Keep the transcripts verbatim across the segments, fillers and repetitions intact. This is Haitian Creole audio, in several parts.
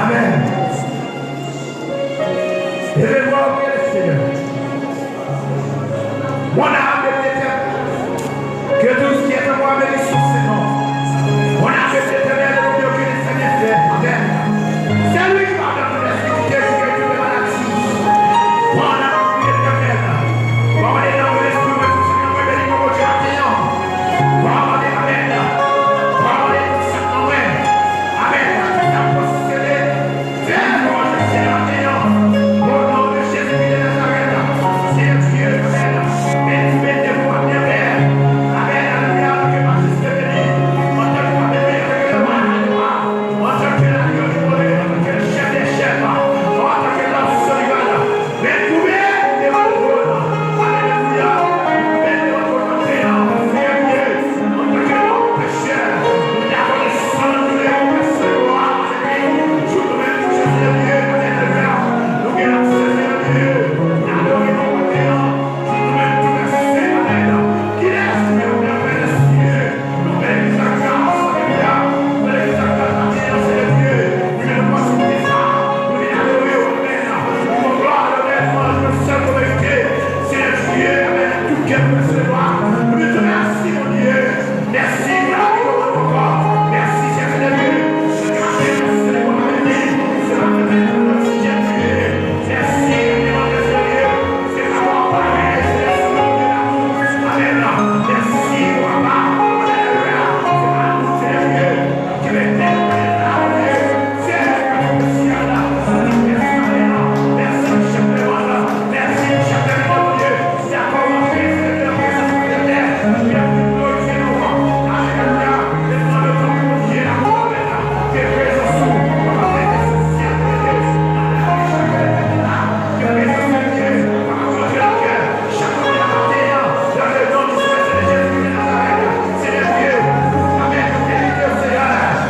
Amèn. Leve vwa w, priye le Seigneur. Mon âme est éternelle. Que tout ce qui est en moi bénisse son saint nom. Mon âme est éternelle, et mon Dieu qui ne s'est bien fait. Amen. C'est lui qui pardonne toute iniquité, qui guérit toutes les maladies. Mon âme est éternelle. Kòmande nan mwen, lespri mwen, tout sa nan mwen, beni non Bondye maten an. Kòmande, amèn. Kòmande tout sa nan mwen. Amèn. Ki sa posede. Fè lwanj Senyè maten an. O non de Jezi de Nazarèt. Senyè Dye, amèn. Beni, beni pou maten an, Pè. Amèn, alelouya, ke majeste beni. Antanke Papa, antanke Lwa, antanke Lwa, antanke Lyon de Lyon, antanke chèf dè chèf, antanke Lòb solival. Beni pou beni, beni pou tròn. Alelouya. Beni pou tròn, Senyè Dye. Antanke lòm pechè, nou te abone san nou leve, nou te sèvi w, nou menm tou Jezi Dye, alelouya. Nou gen aksè Senyè Dye, nou adore w maten an, nou menm tou mèsi, amèn. Kilès ki menm nan fè Senyè, nou fè legliz la gras, alelouya. Fè legliz la gras maten an, Senyè Dye, nou gen opòtinite sa, nou vin adore w, amèn. Pou glwa, lonnè, lwanj, nou sèl ou merite, Senyè Dye, amèn. Tout kè nou resevwa, nou di w mèsi, Bondye. Mèsi pou lavi nou ankò. Mèsi, Senyè Dye. Mèsi pou lavi nou. Se pa pèmèt nou nan ti jèn nou ye. Mèsi, Senyè Dye. Se pa pa w parèy, Senyè Dye, Bondye damou. Amèn. Mèsi, Papa. Alelouya. Se pa nou, Senyè Dye. Chak kote a maten an, nan le non di Sovè Jezi Kris de Nazarèt, Senyè Dye, amèn, nou envite w, Senyè,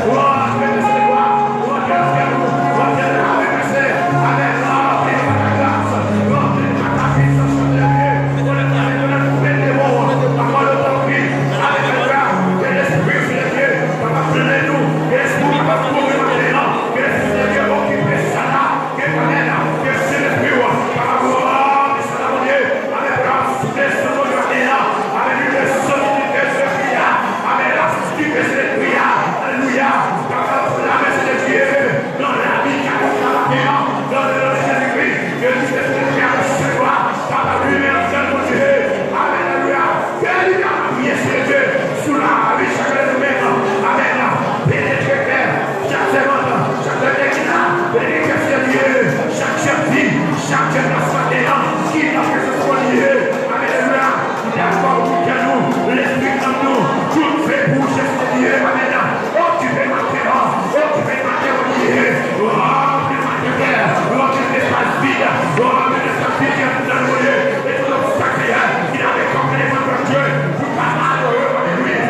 ou rantre nan sèl wa, ou rantre nan kè nou, ou rantre nan lavi nou, Senyè, amèn, ranpli nou pa ta gras, ranpli nou pa ta pisans, Senyè Dye, ou lè nou amèn, nou lè nou koupe demon, papa, nou tanpri, alelouya, ke Lespri w, Senyè Dye, papa, plen nou, ke Lespri w kapab kouvri maten an, ke Lespri w, Senyè Dye, okipe sa la, Ke Sentespri w kapab ranpli sa la, Bondye. Amèn. Pou l ap soufle sou nou maten an. Amèn. Li vle soti nan Sentespri a. Amèn. L ap soufle Sentespri a. Alelouya. Kapab flamen Sentespri nan lavi chak moun la maten an. Nan le non de Jezi Kris. Ke Sentespri a resevwa. Kapab limen ansanm, Bondye. Amèn. Alelouya. Ke li kapab priye, Senyè Dye, sou lavi chak de nou menm. Amèn. Penetre kè chak sèvant, chak sè ki la, penetre kè, Senyè Dye, chak jèn fi, chak jèn gason maten an, ki nan prezans ou, Bondye. Amèn. Alelouya. Pou dakò pou kè nou, lespri, nanm nou, tout se pou ou, Senyè Dye. Amèn. Okipe maten an, okipe maten, Bondye. Ranpli maten, Pè. Ranpli espas vid, ranpli espas vid ki anndan nou, Bondye. E tout obstak, Senyè, ki t ap kanpe devan nou, Bondye, pou n pa adore w, alelouya.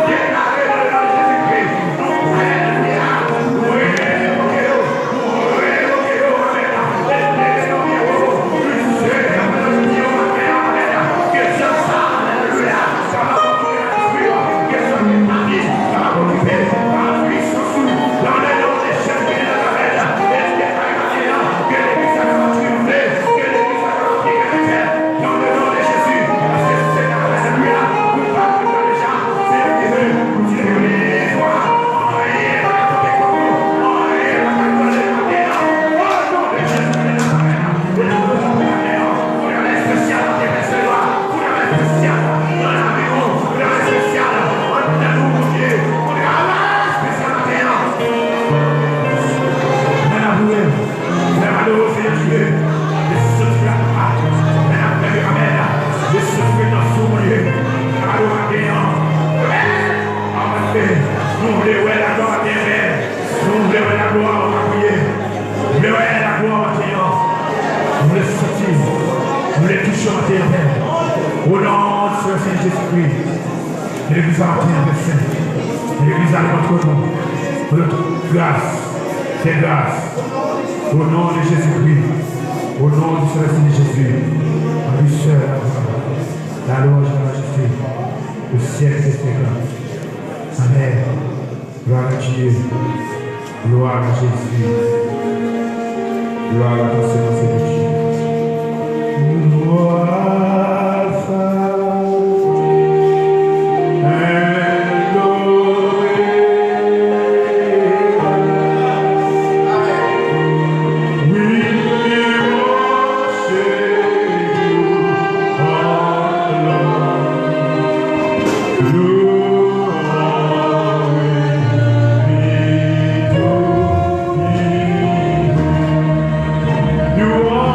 Deklare nan le non de Jezikri, nou prè, alelouya. Nou revoke yo, nou revoke yo, amèn. E leve nan biro, nou sere nan biro maten an, amèn. Ke djab sa, alelouya, kapab retounen nan lespri yo, ke sa ki pa byen kapab okipe pa pwisans ou, nan le non de Jezikri de Nazarèt. E ke sa ki pa byen an, ke legliz sa kapab triyonfe, ke legliz sa kapab triyonfe. Dans le nom de Jésus, paske se la, alelouya, nou pa pran deja, se li ki vle, nou di legliz, anyen pa ka tonbe kont nou, anyen pa ka vole maten an, o non de Jezi de Nazarèt, e nou pran maten an, pou yon espesyal nan te fè se lwa, pou yon espesyal nan lavi nou, pou yon espesyal anndan nou, Bondye, pou yon espesyal maten an. Mwen ap louwe. Fè malere, Senyè Dye, de soti la, papa. Mèt ap fè yo, amèn. De soti nan sou, Bondye. Fè malere maten an. Amèn. Amèn. Nou vle wè laglwa maten an, Pè. Nou vle wè laglwa, nou ka priye. Nou vle wè laglwa maten an. Nou vle santi. Nou vle touche maten an, Pè. O non de Seyè Jezikri. Ke legliz la maten an, Pè Sen. Ke legliz la rantre nou. Pou nou gras. Fè gras. Au nom de Jésus-Christ. Au nom du Saint-Esprit de Jésus. Adouceur, la louange, la majesté, au siècle des siècles. Amen. Gloire à Dieu. Gloire à Jésus. Glwa, lasans e peche. Glwa, lasans, and glory. We worship you alone. You always be to be. You are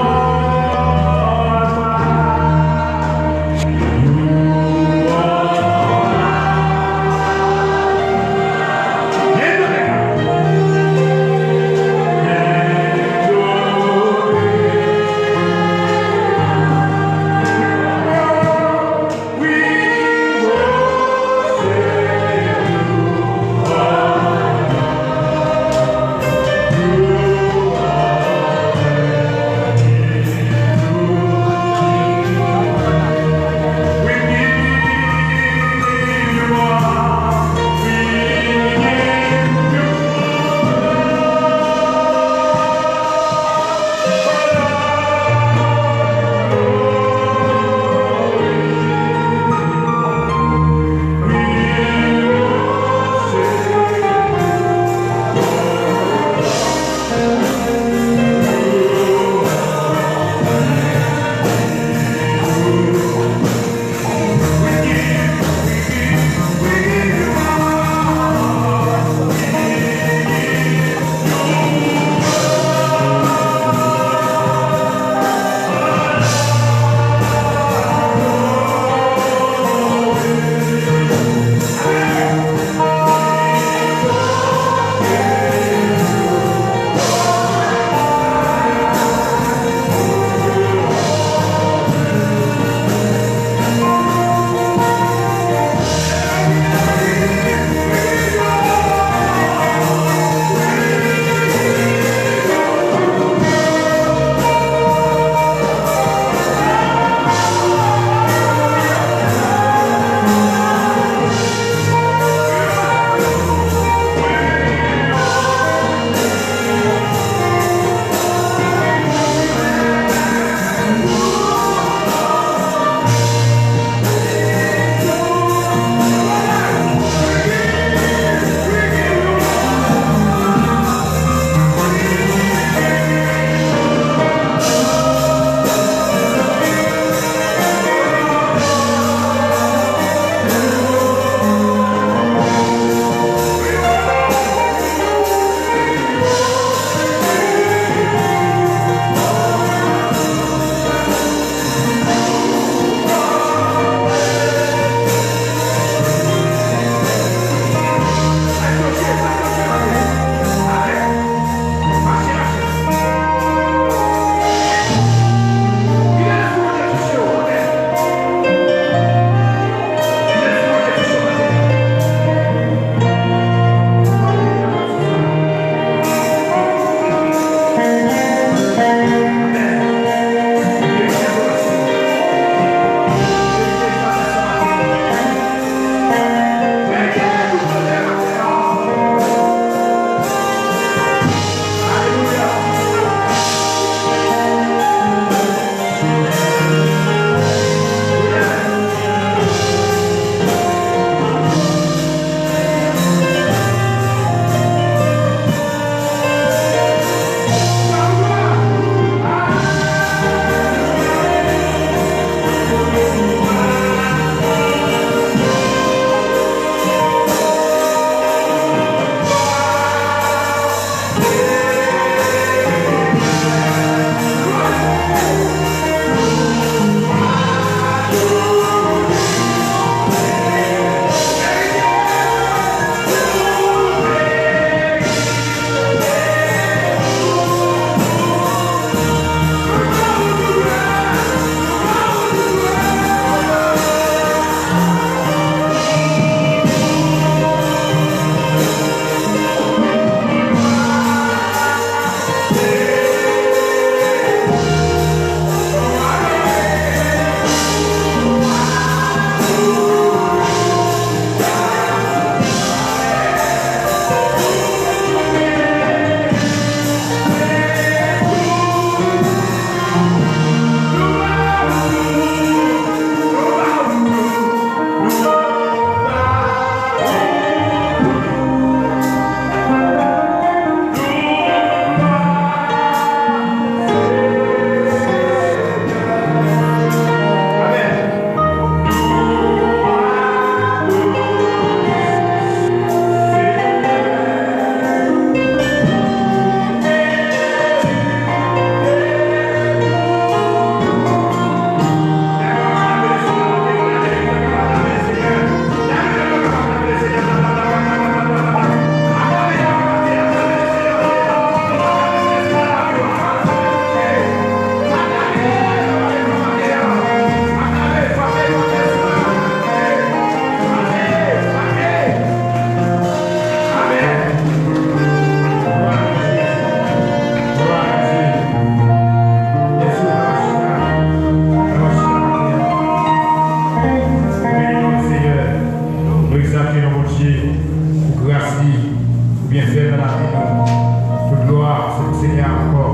Tout glwa se pou Senyè a ankò.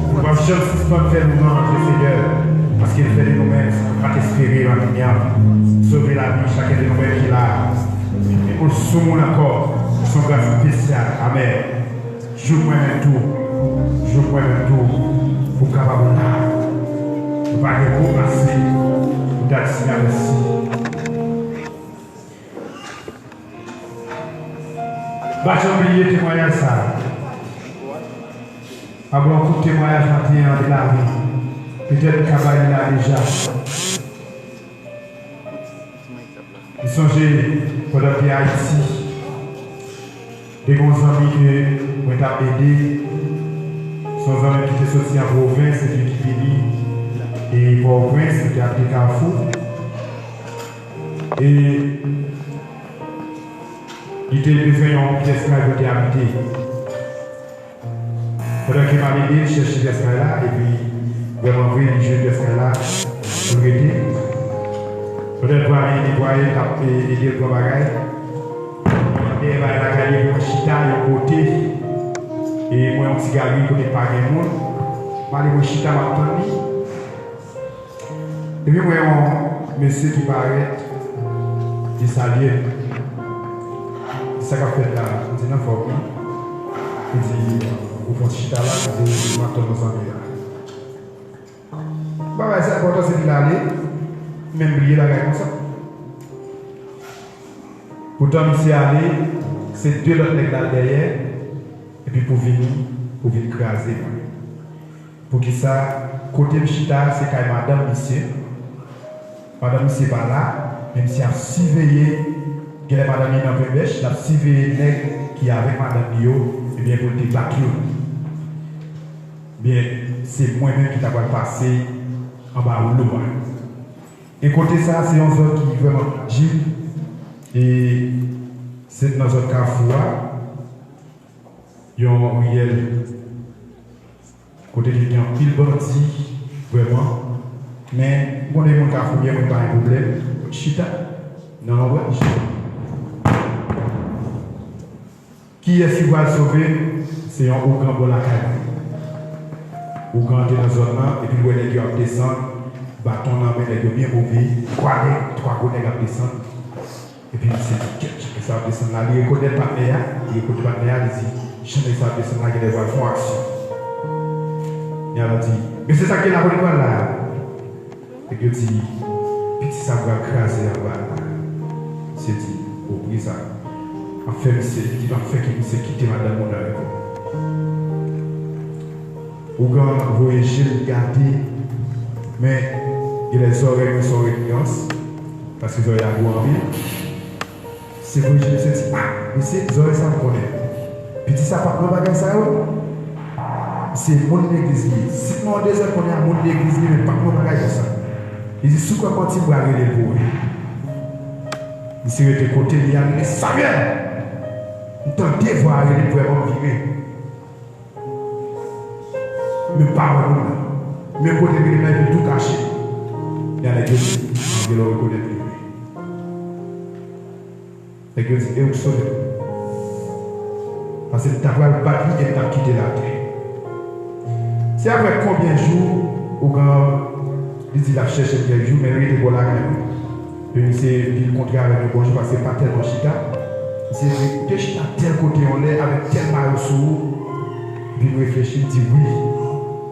Nou p ap janm sispann fè lwanj de Senyè, paske l fè de nou menm sa nou pa t espere maten an. Sove lavi chakèn de nou menm ki la. Pou l sou moun ankò, se yon gras espesyal. Amèn. Jouk mwen menm tou, jouk mwen menm tou, pou w kapab la. Nou pa gen mo ase pou ta di Senyè mèsi. Pa janm bliye temwayaj sa a. Ap gen yon kout temwayaj maten an de lavi. Petèt m ka bay li la deja. M sonje, pandan m te Ayiti, te gen yon zanmi ke mwen t ap ede. Se yon zanmi ki te soti an pwovens epi ki vini e Pòtoprens, li te abite Kafou. E li te bezwen yon pyès kay pou te abite. Pandan ke m ap ede l chèche pyès kay la, epi vrèman vre, li jwenn pyès kay la pou l rete. Pandan l prale netwaye, l ap e, ede l pran bagay. Dèyè bagay lakay li, mwen chita yon kote. E mwen yon ti galri kote pa gen moun. M ale mwen chita, m ap tann li. Epi m wè yon mesye ki parèt, li salye m. Li di, "Sa k ap fèt la?" M di, "N anfòm wi." Li di, "Ou fon chita la?" M di, "M ap tann yon zanmi la." Bagay sa enpòtan, se li l ale, m menm bliye bagay konsa. Poutan misye ale, se de lòt nèg l al dèyè, epi pou vini, pou vin kraze mwen. Poukisa? Kote m chita a, se kay madanm misye. Madanm misye pa la, men misye ap siveye. Genlè madanm li nan penbèch, l ap siveye nèg ki avèk madanm li yo, ebyen pou l te bat yo. Byen, se mwen menm ki ta pral pase anba woulo a. E kote sa a, se yon zòn ki vrèman frajil. E se nan zòn Kafou a, yon riyèl kote ki gen anpil bandi, vrèman. Men, m konnen moun Kafou byen, mwen pa gen pwoblèm. Chita nan lonbraj. Kiyès ki pral sove? Se yon ougan bò lakay mwen. Ougan te nan zòn nan, epi l wè nèg yo ap desann, baton nan men nèg yo byen move, twa nèg, twa gwo nèg ap desann. Epi misye di, "Kèt, jan nèg sa ap desann la." Li rekonèt patnè a, li rekonèt patnè a, li di, "Jan nèg sa ap desann la, genlè pral fè yon aksyon." Nèg la di, "Mesye, sa k gen la, kote l pral la a?" Nèg yo di, "Piti sa pral kraze anba la." Misye di, "O, pou kisa?" M ap fè misye, li di, "M ap fè ke misye kite madanm moun nan repon." Ougan voye je l gade, men genlè zòrèy mwen se yon referans, paske zòrèy la gwo anpil. Se voye je l, misye di, "A, mesye, zòrèy sa m konnen. Piti sa pa t nan bagay sa yo." Se moun legliz li ye. Si nou an dezòd konnen a moun legliz li, men pa t nan bagay konsa. Li di, "Si w kwè m manti, m pral rele l pou ou." Misye rete kote li a, li di, "Samuel!" M tande vwa a rele m, vrèman m vire. Men m pa wè moun nan. Men kote m rele nan, epi l tou kache. Nèg yo di, "Gen lè w rekonèt li vre." Nèg yo di, "E ou k sove m?" Paske m ta pral bat li e m t ap kite l atè. Se apre konbyen jou, ougan, li di l ap chèche m kèk jou, men l rete bò lakay mwen. Epi misye vin kontre avè m yon bon jou, paske pa tèlman chita. Misye di, "Ou te chita tèl kote yon lè avèk tèl mayo sou ou." Epi m reflechi, m di, "Wi,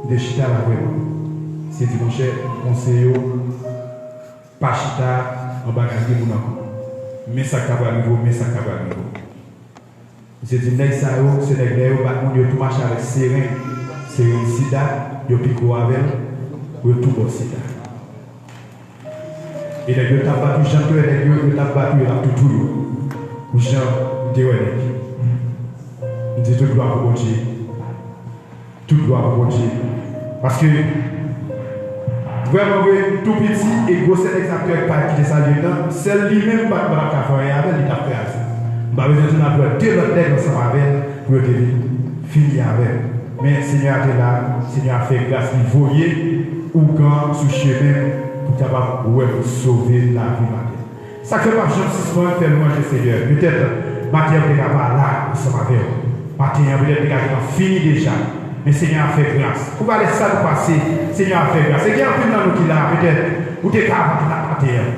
m te chita la vrèman." Misye di, "Monchè, m konseye w, pa chita anba gade moun ankò. Men sa k ta pral rive w, men sa k ta pral rive w." Misye di, "Nèg sa yo, se nèg lè yo bat moun, yo tou mache avèk sereng. Sereng sida, yo pi gwo avè l, pou yo tou ba w sida." E nèg yo t ap bat ou, jan m te wè nèg yo, yo t ap bat ou, yo t ap tou touye w. Pou jan m te wè nèg yo. M di, "Tout glwa pou Bondye." Tout glwa pou Bondye. Paske, vrèman vre, m tou piti, e gwosè nèg sa m te wè k parèt ki te salye m nan, sèl li menm m pa t, m pa t ap ka fè anyen avè l, li t ap kraze. M pa bezwen tounen ap wè de lòt nèg ansanm avè l pou yo te vin fini avè m. Men Senyè a te la, Senyè a fè gras, li voye ougan sou chemen m pou kapab wè m sove lavi m atè. Sa k fè m ap janm sispann fè lwanj de Senyè. Petèt, maten an, m te ka pa la ansanm avè w. Maten an, petèt, degaj lan fini deja. Men Senyè a fè gras. Pou valè sa nou pase, Senyè a fè gras. E gen anpil nan nou ki la, petèt, ou te ka avanse nan maten an.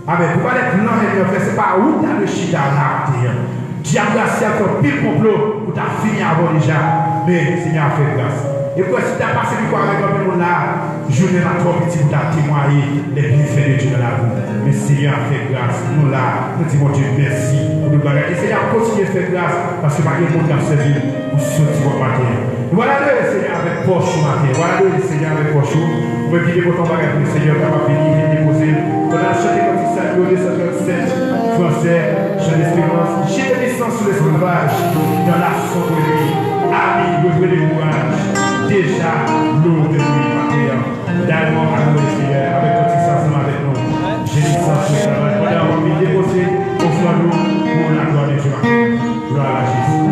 Amèn. Pou valè plan ènmi an fè, se pa ou ta dwe chita la maten an. Dyab rasyal fè anpil konplo pou ta fini avè w deja. Men, Senyè a fè gras. E kwè si ta pase pi kwa avèk anpil moun la, jounen la twò piti pou ta temwaye les bienfaits de Dieu dans la vie. Men Senyè a fè gras. Nou la, nou di Bondye mèsi pou tout bagay. E Senyè a kontinye fè gras, paske pa gen moun k ap sèvi l pou soti bò maten. Nou pral adore Senyè avèk pòch ou maten. Nou pral adore Senyè avèk pòch ou. Ou menm ki te pote yon bagay pou Senyè, w kapab vini, vin depoze l. Pandan n ap chante kantik sa, nimewo de san trannsèt, fransè, Jean Espérance, j'ai mis sous l'esclavage, dans la sombrerie, ami, reprenez courage, déjà l'heure de nuit, maten an. Dayè, nou adore Senyè avèk kantik sa ansanm avèk nou. Jeni sa sou travay. Pandan w ap vin depoze ofrann ou pou la glwa de Dye. Glwa a Jezi.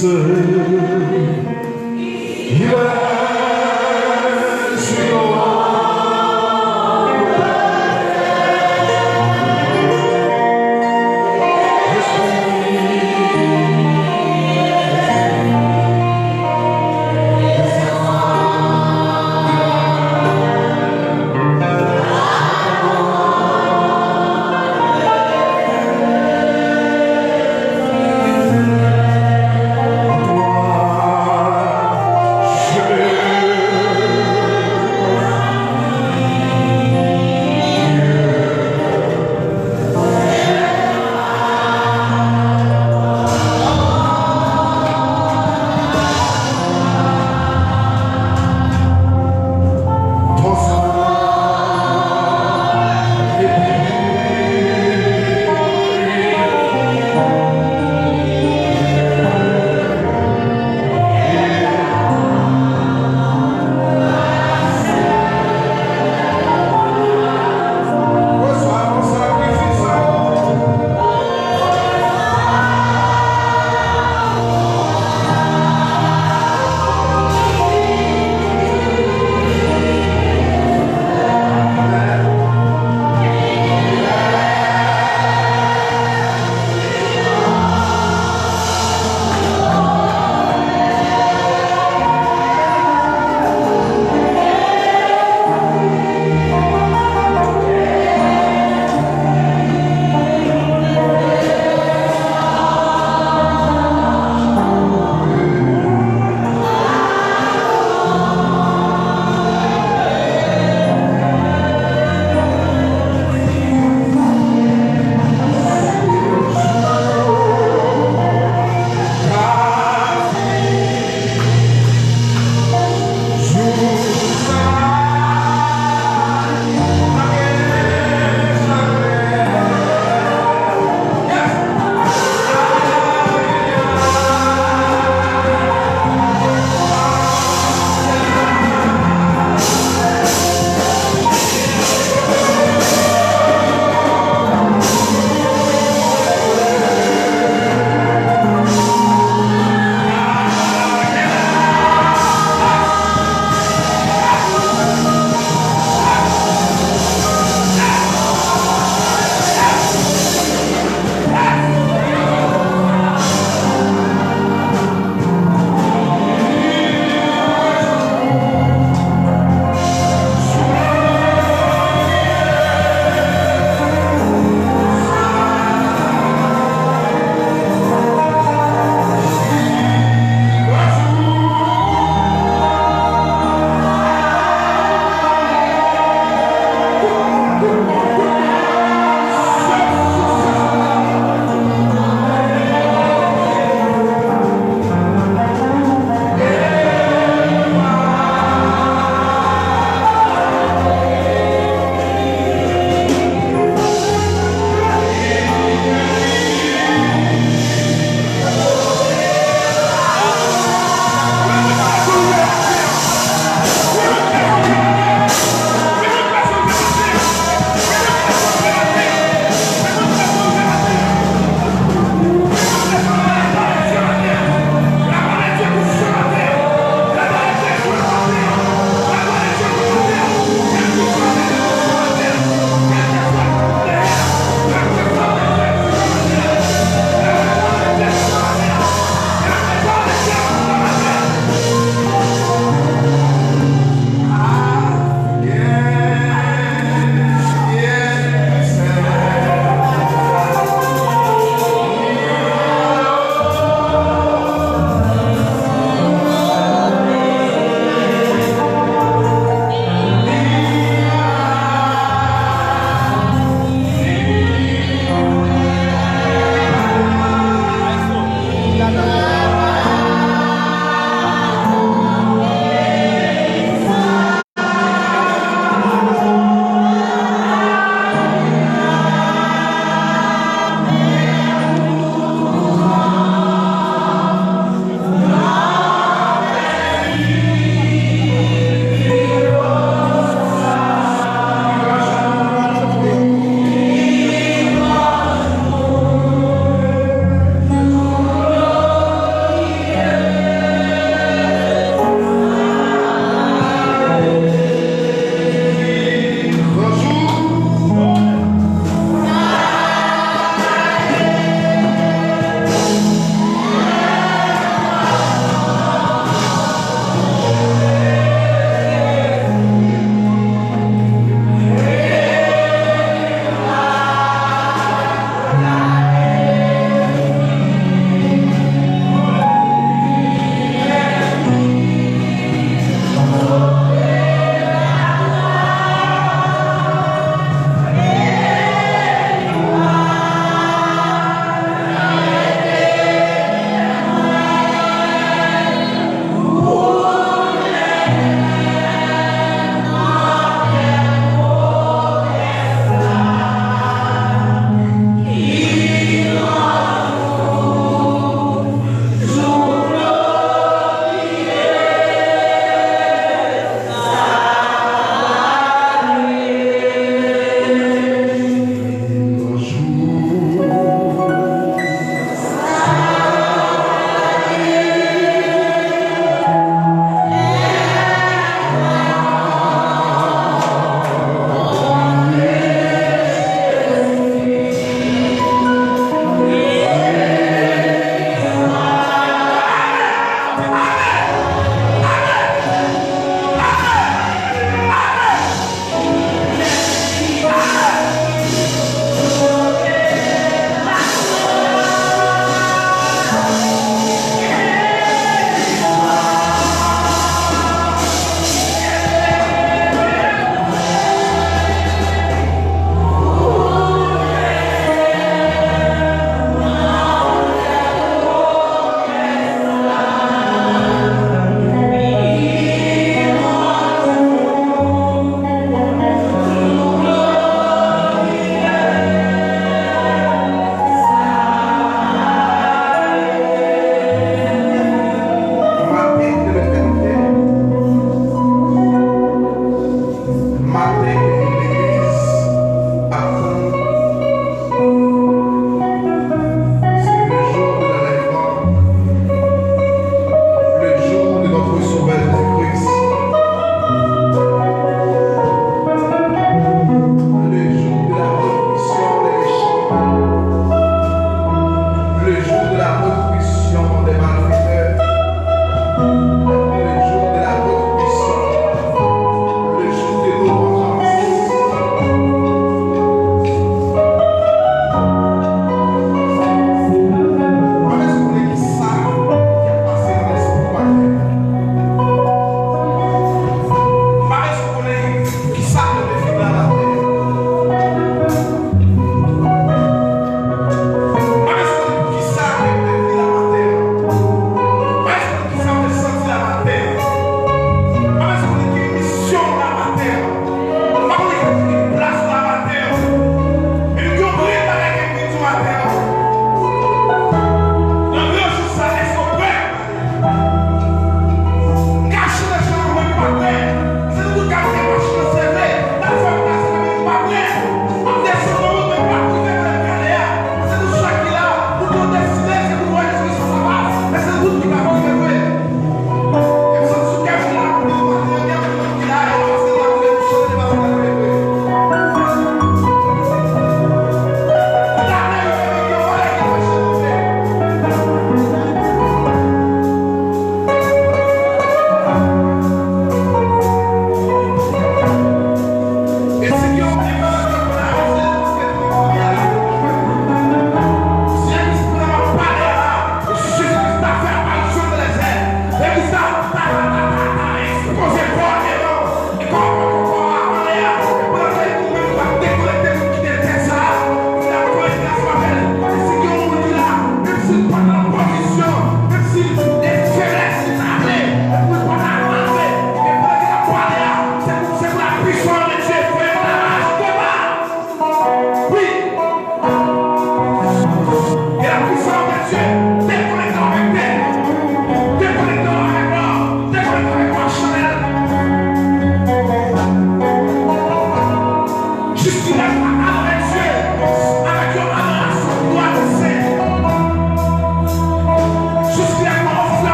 Il est sur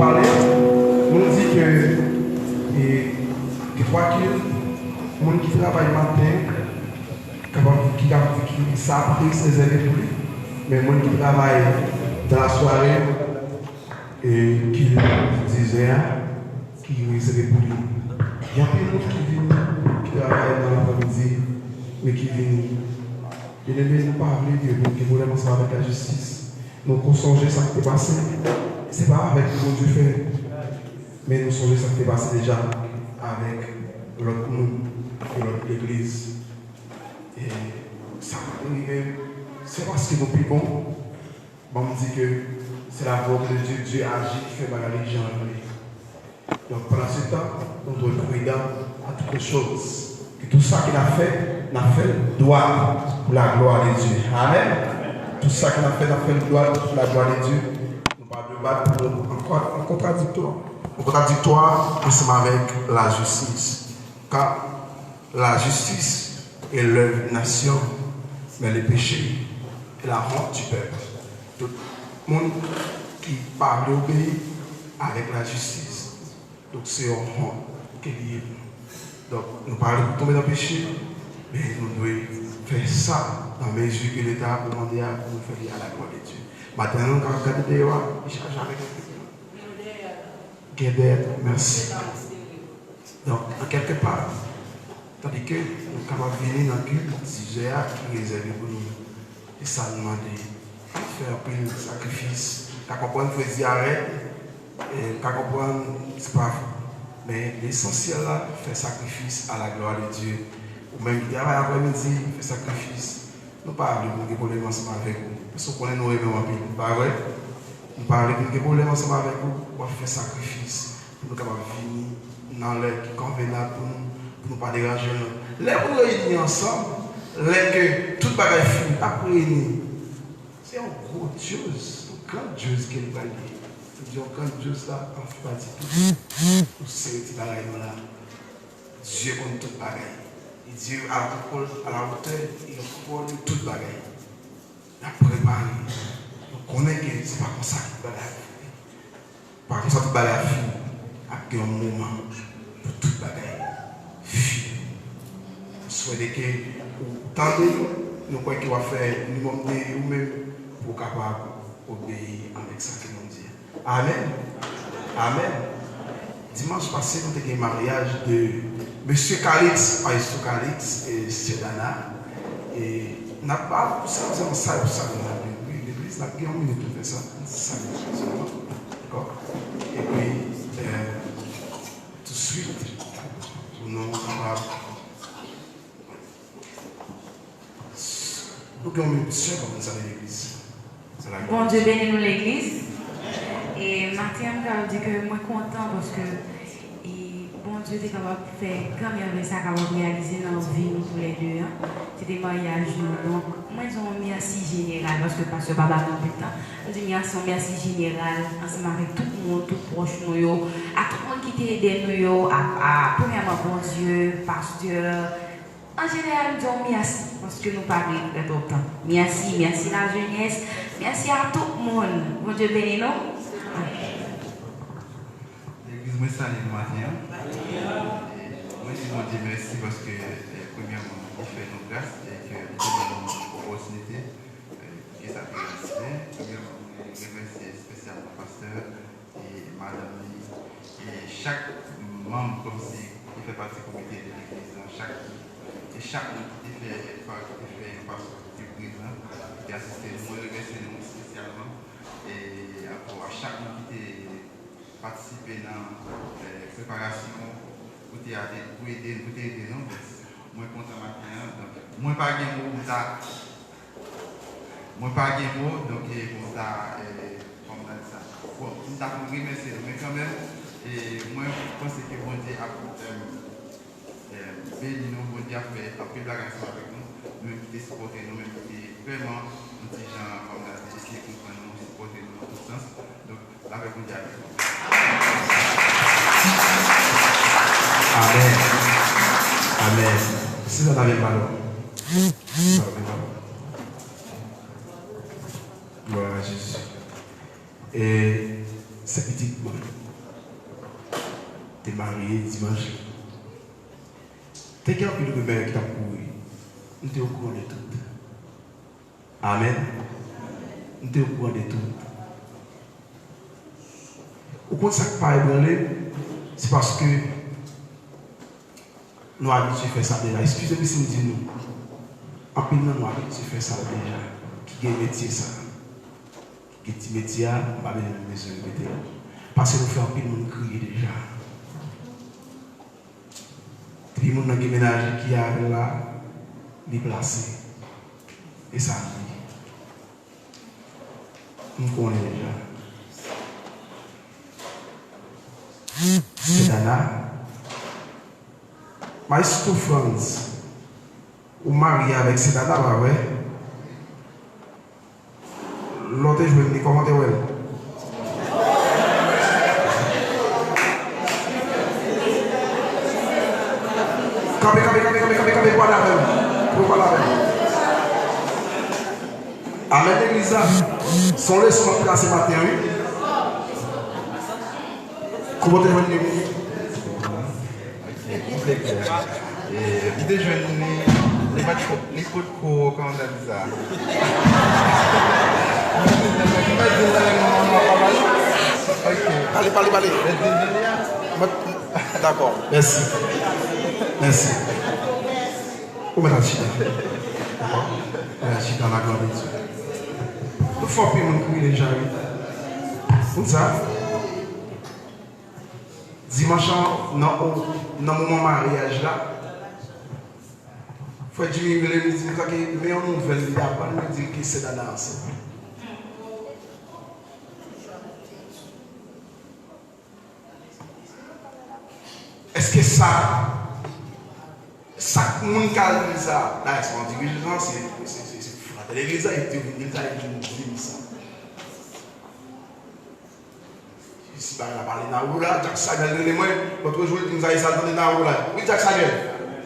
Nou di ke, e, ke twa kil moun ki travay maten kapab, ki kapab di ki sa pri se rezève pou li. Men moun ki travay dan la sware, e, ki diz è a, ki rezève pou li. Gen anpil moun ki vini, ki travay nan lapremidi, men ki vini. Byeneme, nou pa vle ke moun gen pwoblèm ansanm avèk lajistis. Nou konn sonje sa k te pase. Se pa avèk nou Bondye fè, men nou sonje sa k te pase deja avèk lòt moun, e lòt legliz. E sa pa te rive, se paske nou pi bon. Ban m di ke se la volonté de Dieu, Dieu agit, li fè bagay li jan l vle. Donk, pandan se tan, nou dwe pridan à toutes choses. Ke tout sa ke n ap fè, n ap fè l dwat pou la glwa de Dye. Amèn. Tout sa ke n ap fè, n ap fè l dwat pou la glwa de Dye. Nou pa dwe bat pou nou an kon-, an kontradiktwa. An kontradiktwa ansanm avèk lajistis. Ka lajistis est l'œuvre d'une nation, mais le péché est la honte du peuple. Tout moun ki pa vle obeyi avèk lajistis, donk se yon wont ke li ye pou nou. Donk, nou pa vle pou tonbe nan peche, men nou dwe fè sa nan mezi ke Leta a kòmande a pou nou fè li à la gloire de Dieu. Maten an, nou ka gade deyò a, li chaje avèk anpil moun. Gen dèyè tou, mèsi. Donk, an kèlke pa, tandike nou kapab vini nan kilt diz è a ki rezève pou nou, e sa n mande, fè anpil sakrifis. M ka konprann fredi a rèd, e m ka konprann se pa, men lesansyèl la, fè sakrifis à la gloire de Dieu. Ou menm ki travay aprèmidi, fè sakrifis. Nou pa vle pou n gen pwoblèm ansanm avèk ou, paske w konnen nou renmen w anpil, pa vre? Nou pa vle pou n gen pwoblèm ansanm avèk ou, w ap fè sakrifis pou nou kapab vini nan lè ki konvenab pou nou, pou nou pa deranje lòt. Lè pou n reyini ansanm, lè ke tout bagay fini, ap reyini. Se yon grandyòz, yon grandyòz ke li pral ye. Lè m di yon grandyòz la, an fè pa di tout. Nou sere ti bagay nou la. Dye konn tout bagay. E Dye a la kontrol, a la wotè, e l kontwole tout bagay. N ap prepare. Nou konnen ke se pa konsa tout bagay ap fini. Pa konsa tout bagay ap fini. Ap gen yon moman pou tout bagay fini. M swete ke ou tande nou, nou kwè ke w ap fè minimòm de ou menm pou w kapab obeyi avèk sa ke nou di a. Amèn. Amèn. Dimanch pase, nou te gen maryaj de Mesye Calix, Maestro Calix, e Sè Dana. E n ap ba, sa, sa, sa, sa, nan legliz, legliz, n ap gen yon minit pou fè sa. Sa, sèlman. Dakò? Epi, e, touswit, pou nou kapab Nou gen yon minit, sè, kòman sa nan legliz? Bondye beni nou, legliz. E maten an, m ka di ke mwen kontan paske, e, Bondye te kapab fè gran mèvèy sa kapab reyalize nan vi nou toulède an. Se te maryaj nou. Donk, mwen di yon mèsi jeneral paske pastè pa ba nou anpil tan. Mwen di mèsi, yon mèsi jeneral ansanm avèk tout moun, tout pwòch nou yo, ak tout moun ki te ede nou yo, a, a, premyèman Bondye, pastè, An jeneral, m di w mèsi, paske nou pa regrèt otan. Mèsi, mèsi lajenès, mèsi a tout moun. Bondye beni nou. Legliz, mwen salye nou maten an. E mwen di Bondye mèsi paske, e, premyèman, li fè nou gras e ke li te ban nou opòtinite, e, pou ke sa te reyalize. Premyèman, mwen remèsye espesyalman pastè, e madanm li, e chak manm kòmsi ki fè pati komite de legliz lan, chak, e chak moun ki te fè, ki te fè yon pa ki te prezan, ki te asiste nou. Mwen remèsye nou espesyalman, e ankò a chak moun ki te patisipe nan, e, preparasyon pou te ade, pou ede, pou te ede nou. Mwen kontan maten an, donk mwen pa gen mo pou m ta Mwen pa gen mo, donk, e, pou m ta, e, kòman m ta di sa? Bon, m ta konn remèsye nou, men kanmenm, e, mwen panse ke Bondye ap, e, e, beni nou, Bondye ap fè anpil bagay ansanm avèk nou, nou menm ki te sipòte, nou menm ki te vrèman yon ti jan, kòman m ta di, eseye konprann nou, sipòte nou nan tout sans. Donk, Lapè Bondye avèk nou. Amèn. Amèn. Sè Dana, vin pale. Sè Dana, vin pale. Glwa a Jezi. E Sèt pitit mwen te marye dimanch. Te gen anpil rimè ki t ap kouri. M te okouran de tout. Amèn. M te okouran de tout. Ou konn sa k pa ebranle m? Se paske nou abitye fè sa deja. Eskize m si m di nou. Anpil nan nou abitye fè sa deja. Ki gen metye sa. Ki gen ti metye a, m pa bezwen, bezwen repete l. Paske nou fè anpil moun kriye deja. Depi moun nan gen mennaj li ki avè l la, li plase. E sa li ye. M konnen deja. Sè Dana. Maestro Frantz, ou marye avèk Sè Dana, pa vre? Lè w te jwenn li, kòman w te wè l? Kanpe, kanpe, kanpe, kanpe, kanpe, kanpe, pale avè m. Pou pale avè m. Amèn, legliz la. Se yon leson m ap trase maten an, wi. Kòman w te jwenn li? Konplèks. E, li te jwenn li, li pa t, li potko, kòman ta di sa? Li pa di nan lang mwen, mwen pa pale. Ok. Pale, pale, pale. Li te jwenn li a. Mwen, dakò. Mèsi. Mèsi. Ou mèt al chita. Dakò? Ou mèt al chita, la gloire de Dieu. Nou fè anpil moun kriye deja, wi. Konn sa? Dimanch lan, nan, nan moman maryaj la, frè Jimmy rele m, li di m sa ke men yon nouvèl li t aprann, li di l ke Sè Dana ansent. Èske sa, sa k moun ka di sa? Dayè, se yon dirijan, se, se, se, se fratè legliz la, epi yo vin di l sa, epi yo vin di m sa. Si bagay la pale Naoula, Jack Samuel rele mwen, lòt jou l di m sa, e sa l tande Naoula. Wi, Jack Samuel.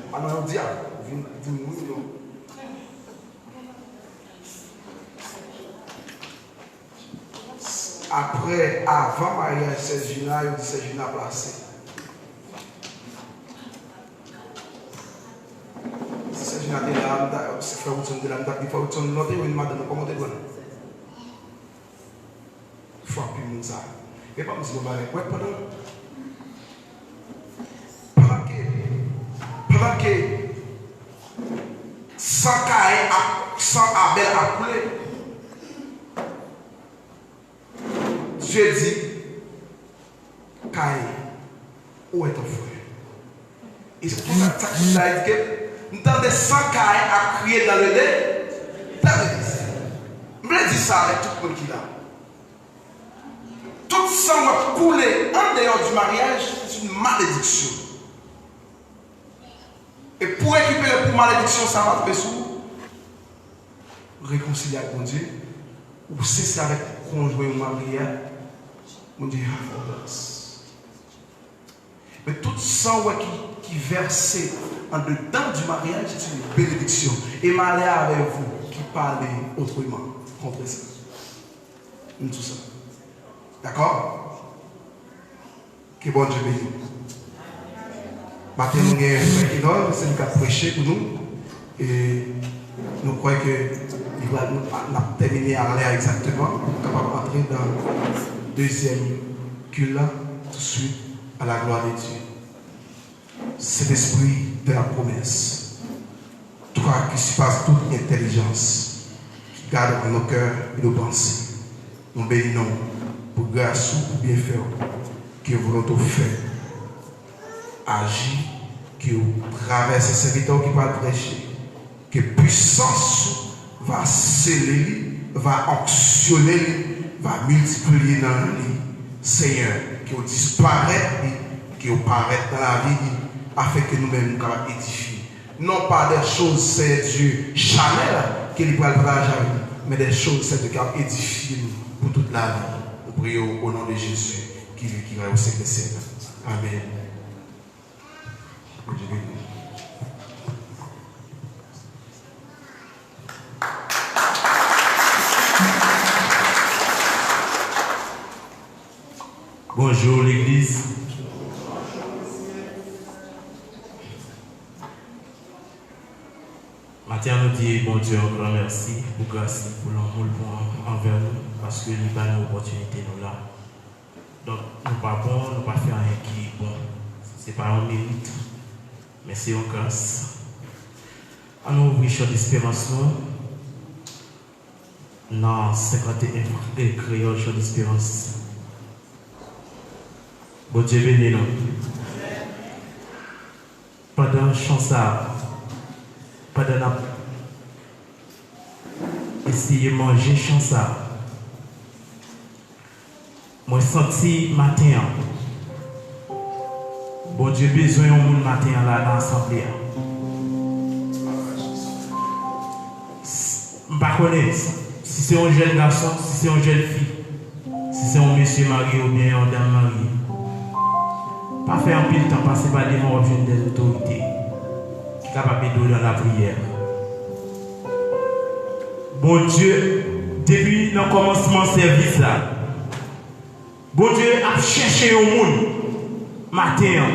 Pa nan yon dyab, ou vin di m wi, non. Apre, avan maryaj Sè Jina, yo di Sè Jina plase. Si Sè Jina te la, m ta, si frè Woodson te la, m t ap di frè Woodson, lè w te jwenn madanm ou, kòman w te pran l? Fò anpil moun sa. Men ban m di nou bagay. Wè, pandan, pandan ke, pandan ke san Kayen ap, san Abèl ap koule, Dye di Kayen, où est ton frère? E se konsa sa k di la, li di ke m tande san Kayen ap kriye dans le dé-, dans le désert. M vle di sa avèk tout moun ki la. Tout san w ap koule andeyò di maryaj, c'est une malédiction. E pou rekipere pou malediksyon sa pa tonbe sou ou, rekonsilye ak Bondye, ou sensè avèk konjwen ou marye a, Bondye a fè w gras. Men tout san ou wè ki, ki vèse andedan di maryaj, c'est une bénédiction. Et malheur avec vous qui parlez autrement, contre ça. M di sa. Dakò? Ke Bondye beni nou. Maten nou gen frè Enol, se li k ap preche pou nou. E nou kwè ke li va, nou, n ap tèmine alè egzakteman, pou nou kapab antre nan dezyèm kult la, tout suit, à la gloire de Dieu. Saint-Esprit de la promesse, toi qui surpasses toute intelligence, qui gardes nos cœurs et nos pensées, nou beni non w pou gras ou, pou byenfè w, ke volonte w fèt, aji, ke w travèse sèvitè w ki pral preche, ke pisans ou va sele li, va onksyone li, va miltipliye nan li. Senyè, ke w disparèt li, ke w parèt nan lavi li, afenke nou menm nou kapab edifye. Non pa des choses, Senyè Dye, chanèl ke li pral pataje avèk nou, men des choses, Senyè Dye, k ap edifye nou pou tout lavi. Nou priye w o non de Jezi, ki viv, ki règne au siècle des siècles. Amèn. Bondye beni w. Bonjou legliz. Maten an, nou di Bondye yon gran mèsi pou gras li, pou lanmou l pou an- anvè nou, paske li ba nou opòtinite nou la. Donk, nou pa bon, nou pa fè anyen ki bon. Se pa yon merit, men se yon gras. Ann nou ouvri Chan Desperans nou nan senkanteyen, e, Kreyòl Chan Desperans. Bondye beni nou. Pandan chan sa a, pandan n ap eseye manje chan sa a, mwen santi maten an, Bondye bezwen yon moun maten an la nan asanble a. M pa konnen si se yon jèn gason, si se yon jèn fi, si se yon mesye marye oubyen yon dam marye. Pa fè anpil tan pase pa devan w ap jwenn dè otorite ki kapab ede w nan lapriyè. Bondye, depi nan kòmansman sèvis la, Bondye ap chèche yon moun maten an.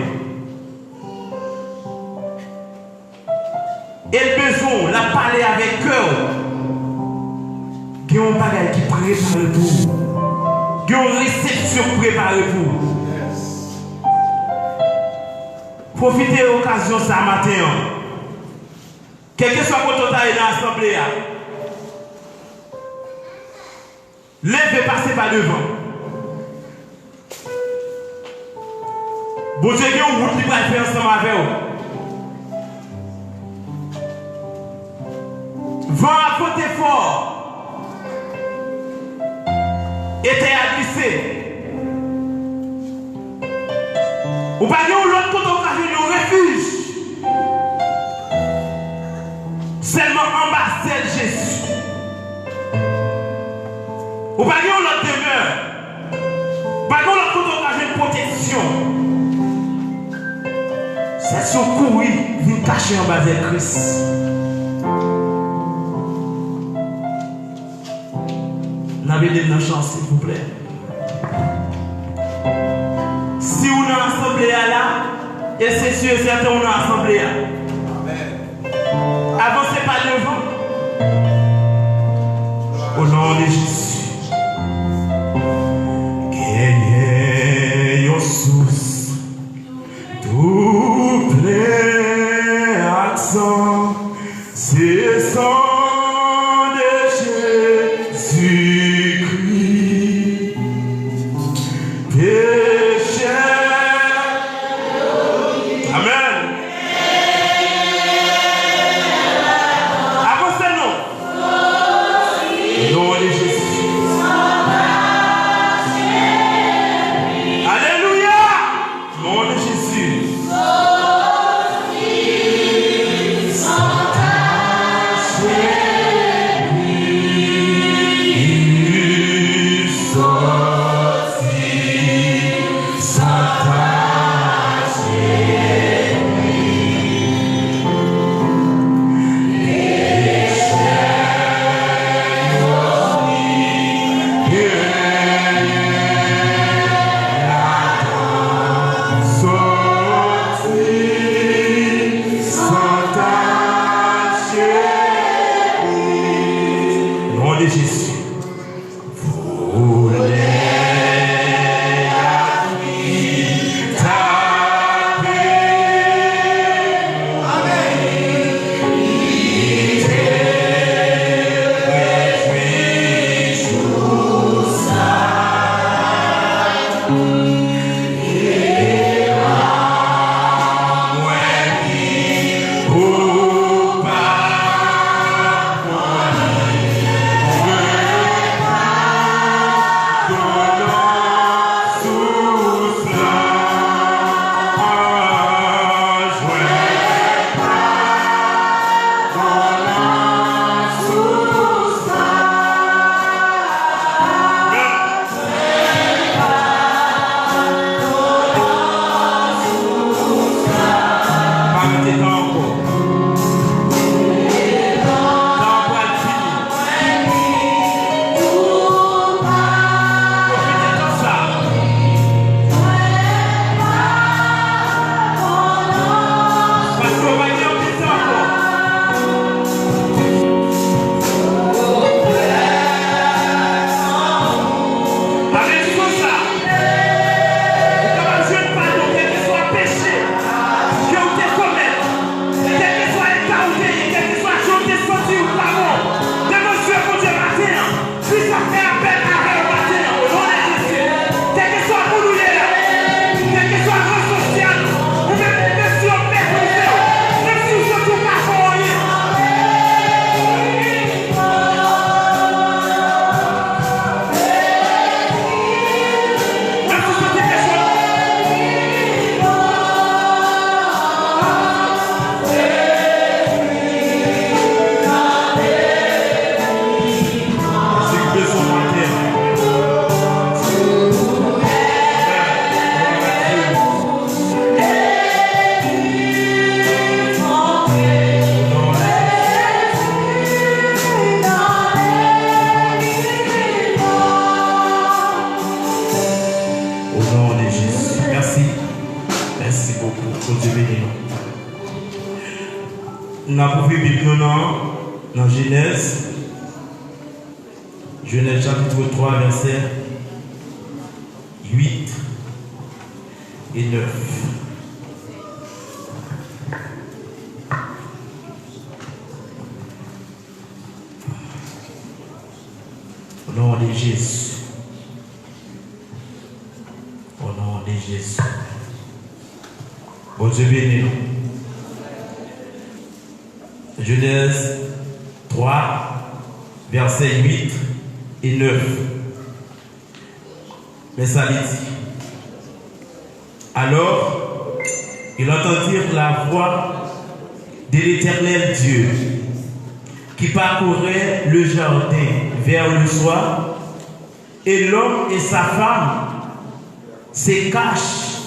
E l bezwen w, l ap pale avèk kè w. Gen yon bagay ki prepare pou ou. Gen yon resepsyon k prepare pou ou. Pwofite okazyon sa a maten an. Kèlkeswa kote w ta ye nan asanble a, leve pase pa devan. Bondye gen yon wout li pral fè ansanm avè w. Van ap vante fò. E tè a glise. Ou pa gen yon lòt kote ou ka jwenn yon refij. Sèlman anba sèl Jezi. Ou pa gen yon lòt demè. Ou pa gen yon lòt kote ou ka jwenn pwoteksyon. Sèl si w kouri vin kache anba zèl Kris. N ap ede m nan chan, silvouplè. Si w nan asanble a la, e se si e sèten w nan asanble a. Avanse pa devan. O non de Jezi. Genyen yon sous tou plen ak san. Se san de Jezikri. Peche. Amèn. Avanse non. Non de Jezi. Alelouya. Nom de Jésus. Nom de Jésus. Au nom de Jésus. Merci. Merci beaucoup. Bondye beni nou. N ap ouvri Bib nou nan, nan Jenèz. Genèse chapitre trois, versets huit et neuf. Au nom de Jésus. Au nom de Jésus. Bondye beni nou. Genèse trois, versets huit et neuf. Men sa li di. Alors, ils entendirent la voix de l'Éternel Dieu qui parcourait le jardin vers le soir, et l'homme et sa femme se cachent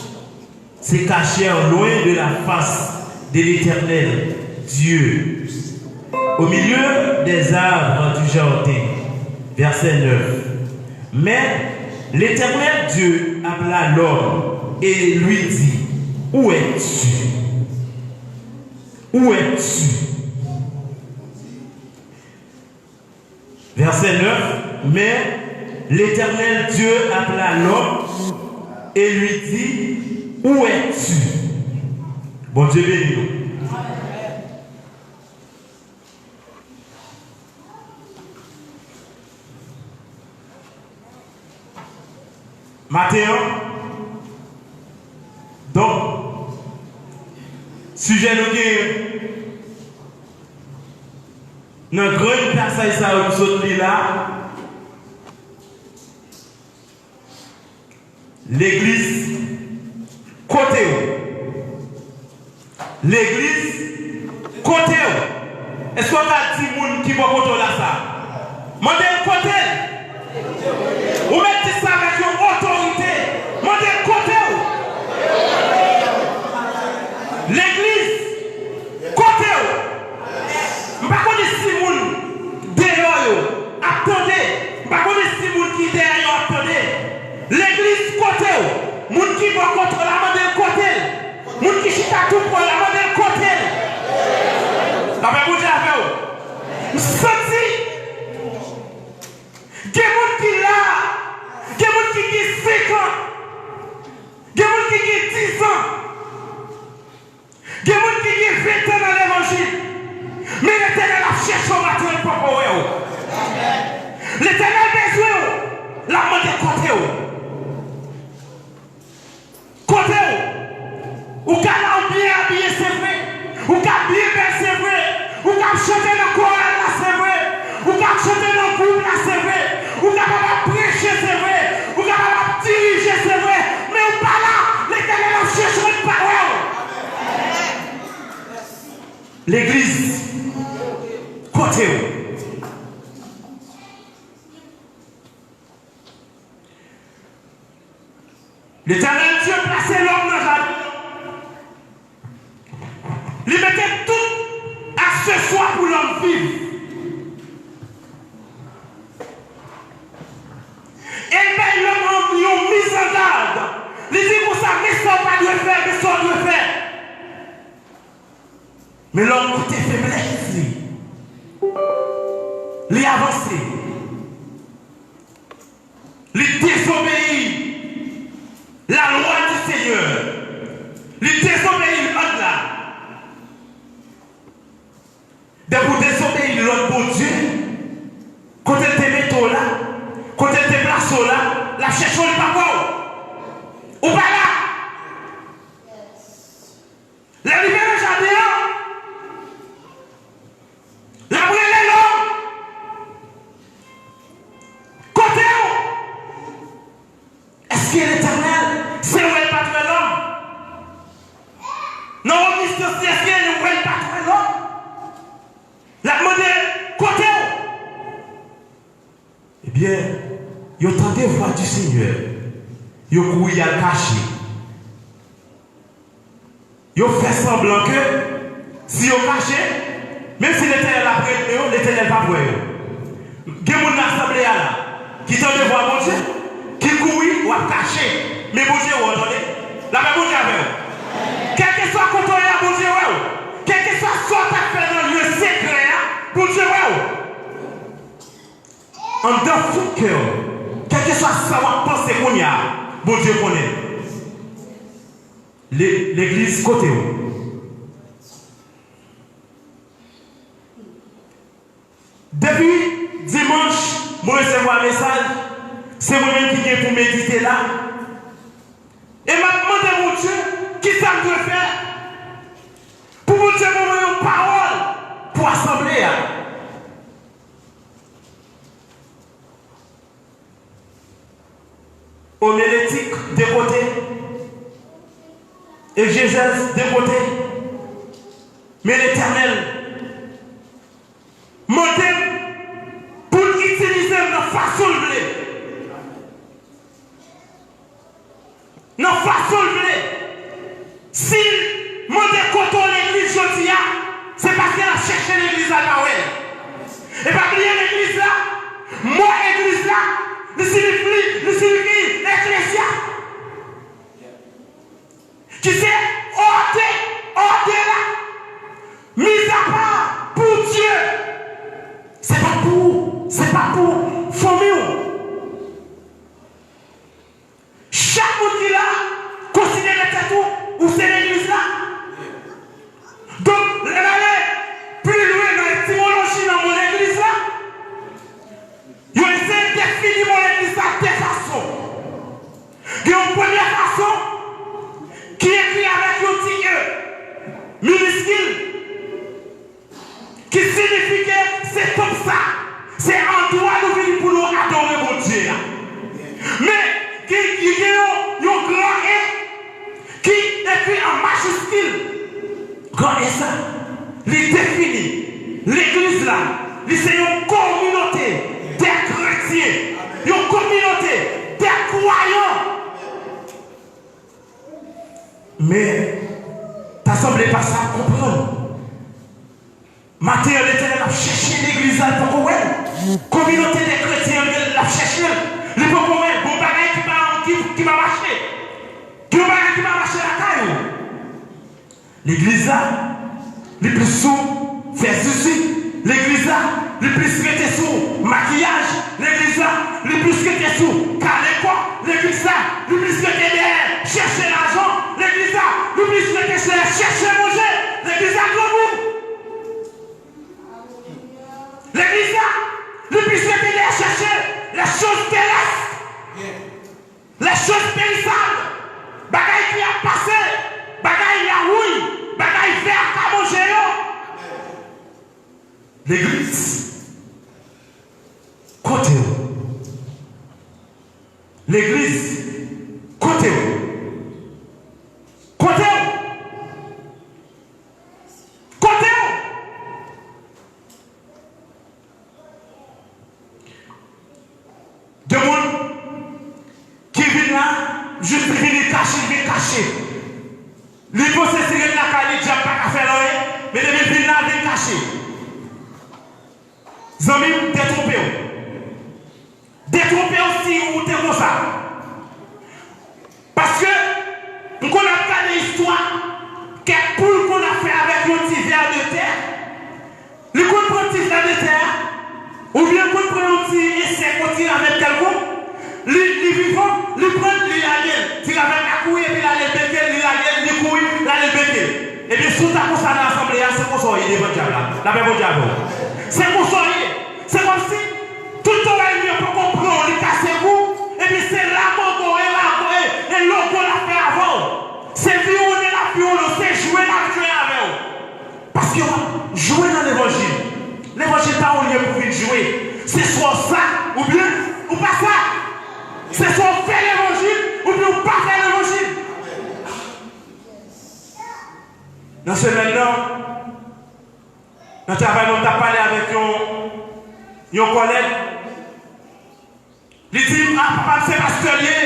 se cachèrent loin de la face de l'Éternel Dieu, au milieu des arbres du jardin. Verset neuf. Mais l'Éternel Dieu appela l'homme et lui dit, où es-tu? Où es-tu? Verset neuf. Mais l'Éternel Dieu appela l'homme et lui dit, où es-tu? Bondye beni nou. Maten an, donk, sijè nou genyen nan grenn pasaj sa yo m sot li la, legliz, kote w? Legliz, kote w? Èske w ka di moun ki bò kote w la sa? Mande l kote l. Ou mèt di sa avèk yon otorite. Mande l kote w. Legliz, kote w? M pa konnen si moun deyò yo ap tande. M pa konnen si moun ki dèyè yo ap tande. Legliz, kote w? Moun ki bò kote w la, mande l kote l. Moun ki chita toupre w la, mande l kote l. Lapè Bondye avè w. M santi gen moun ki la, gen moun ki gen senk an, gen moun ki gen diz an, gen moun ki gen ven tan nan levanjil. Men Letènèl ap chèche w maten an, l poko wè w. Letènèl bezwen w, l ap mande kote w. Kote w? Ou ka la, ou byen abiye, se vre. Ou ka byen bèl, se vre. Ou ka ap chante nan koral la, se vre. Ou ka ap chante nan gwoup la, se vre. Ou kapab ap preche, se vre. Ou kapab ap dirije, se vre. Men ou pa la. Letènèl ap chèche w, li pa wè w. Legliz, kote w? Letènèl Dye plase lòm nan jaden an. Li mete tout akseswa pou lòm viv. E l bay lòm an, yon mizangad. Li di konsa, men sa w pa dwe fè, men sa w dwe fè. Men lòm koute feblès li. Li avanse. Li dezobeyi lalwa di Senyè. Li dezobeyi lòd la. Depi w dezobeyi lòd Bondye, kote l te mete w la, kote l te plase w la, l ap chèche w, li pa wè w. Ou pa la. Lè li vin nan jaden an, l ap rele lòm. Kote w? Èske Letènèl, se wè l pa t wè lòm? Nan omnisiyans li, èske li wè l pa t wè lòm? L ap mande, kote w? Ebyen, yo tande vwa di Senyè, yo kouri al kache. Yo fè sanblan ke si yo kache, menm si Letènèl ap rele yo, Letènèl p ap wè yo. Gen moun nan asanble a la ki tande vwa Bondye, ki kouri, w ap kache. Men Bondye wè w, tande. Lapè Bondye avè w. Kèlkeswa kote w ye a, Bondye wè w. Kèlkeswa sa w t ap fè nan lye sekrè a, Bondye wè w. Anndan fon kè w, kèlkeswa sa w ap panse kounye a, Bondye konnen. Le-, legliz, kote w? Depi dimanch, mwen resevwa mesaj, se mwen menm ki gen pou medite la. E m ap mande Bondye, kisa m dwe fè pou Bondye ban mwen yon pawòl pou asanble a? Omenetik de kote, egzejèz de kote, men Letènèl mande m pou l itilize m nan fason l vle. Nan fason l vle. Si l mande kote w legliz jodi a, se paske l ap chèche legliz la, l pa wè l. E pa bliye legliz la, mo egliz la, li siyifi, li siyifi eklezya, ki se ode, ode la, mizapa pou Dye. Se pa pou ou, se pa pou fanmi w. Chak moun ki la, konsidere tèt ou, ou se legliz la. Donk, lè n ale pi lwen nan etimoloji nan mo legliz la, yo eseye defini mo legliz la de fason. Gen yon premye fason ki ekri avèk yon ti e miniskil, ki siyifi ke se tanp sa, se andwa nou vini pou nou adore Bondye a. Men, gen, gen yon, yon gran E ki ekri an majiskil. Gran E sa, li defini legliz la, li se yon kominote de kretyen, yon kominote de kwayan. Men, ta sanble pa sa konprann. Maten an, Letènèl ap chèche legliz la, li poko wè l. Kominote de kretyen an, l ap chèche l, li poko wè l. Gon bagay ki pa, ki, ki pa mache. Gon bagay ki pa mache lakay ou. Legliz la, li plis sou fè zuzu. Legliz la, li plis rete sou makiyaj. Legliz la, li plis rete sou kale kò. Legliz la, li plis rete dèyè chèche lajan. Legliz la, li plis rete dèyè chèche manje. Legliz la, granmoun. Legliz la, li plis rete dèyè chèche les choses terrestres, les choses périssables, bagay ki ap pase, bagay lawouy, bagay vè ka manje yo. Legliz, kote w? Legliz, kote w? Kote w? Kote w? Gen moun ki vin la, jis li vin, li kache, li vin kache. Li panse si ret lakay li, dyab pa ka fè l anyen, men depi l vin la, l vin kache. Zanmi m, detwonpe w. Detwonpe w si ou te konsa. Paske m konn ap gade istwa kèk poul konn ap fè avèk yon ti vè de tè. Li konn pran ti vè de tè a, oubyen konn pran yon ti ensèk, yon ti ravèt kèlkonk, li, li vivan, li pran l, li lage l. Ti ravèt la kouri epi l ale beke l, li lage l, li kouri, l ale beke l. Ebyen, si w ta konsa nan asanble a, se konsa w ye devan dyab la. Lapè Bondye avè w. Se konsa w ye. Se kòmsi tout tan w wè ènmi an poko pran w, li kase kou, epi se lagogo e lago e, e logo l ap fè avè w. Se viwonnen l ap viwonnen w, se jwe l ap jwe avè w. Paske w ap jwe nan levanjil. Levanjil pa yon lye pou vin jwe. Se swa w sa, oubyen ou pa sa. Se swa w fè levanjil, oubyen ou pa fè levanjil. Nan semèn nan, nan travay mwen, m t ap pale avèk yon, yon kòlèg. Li di m, "A, papa m se pastè l ye.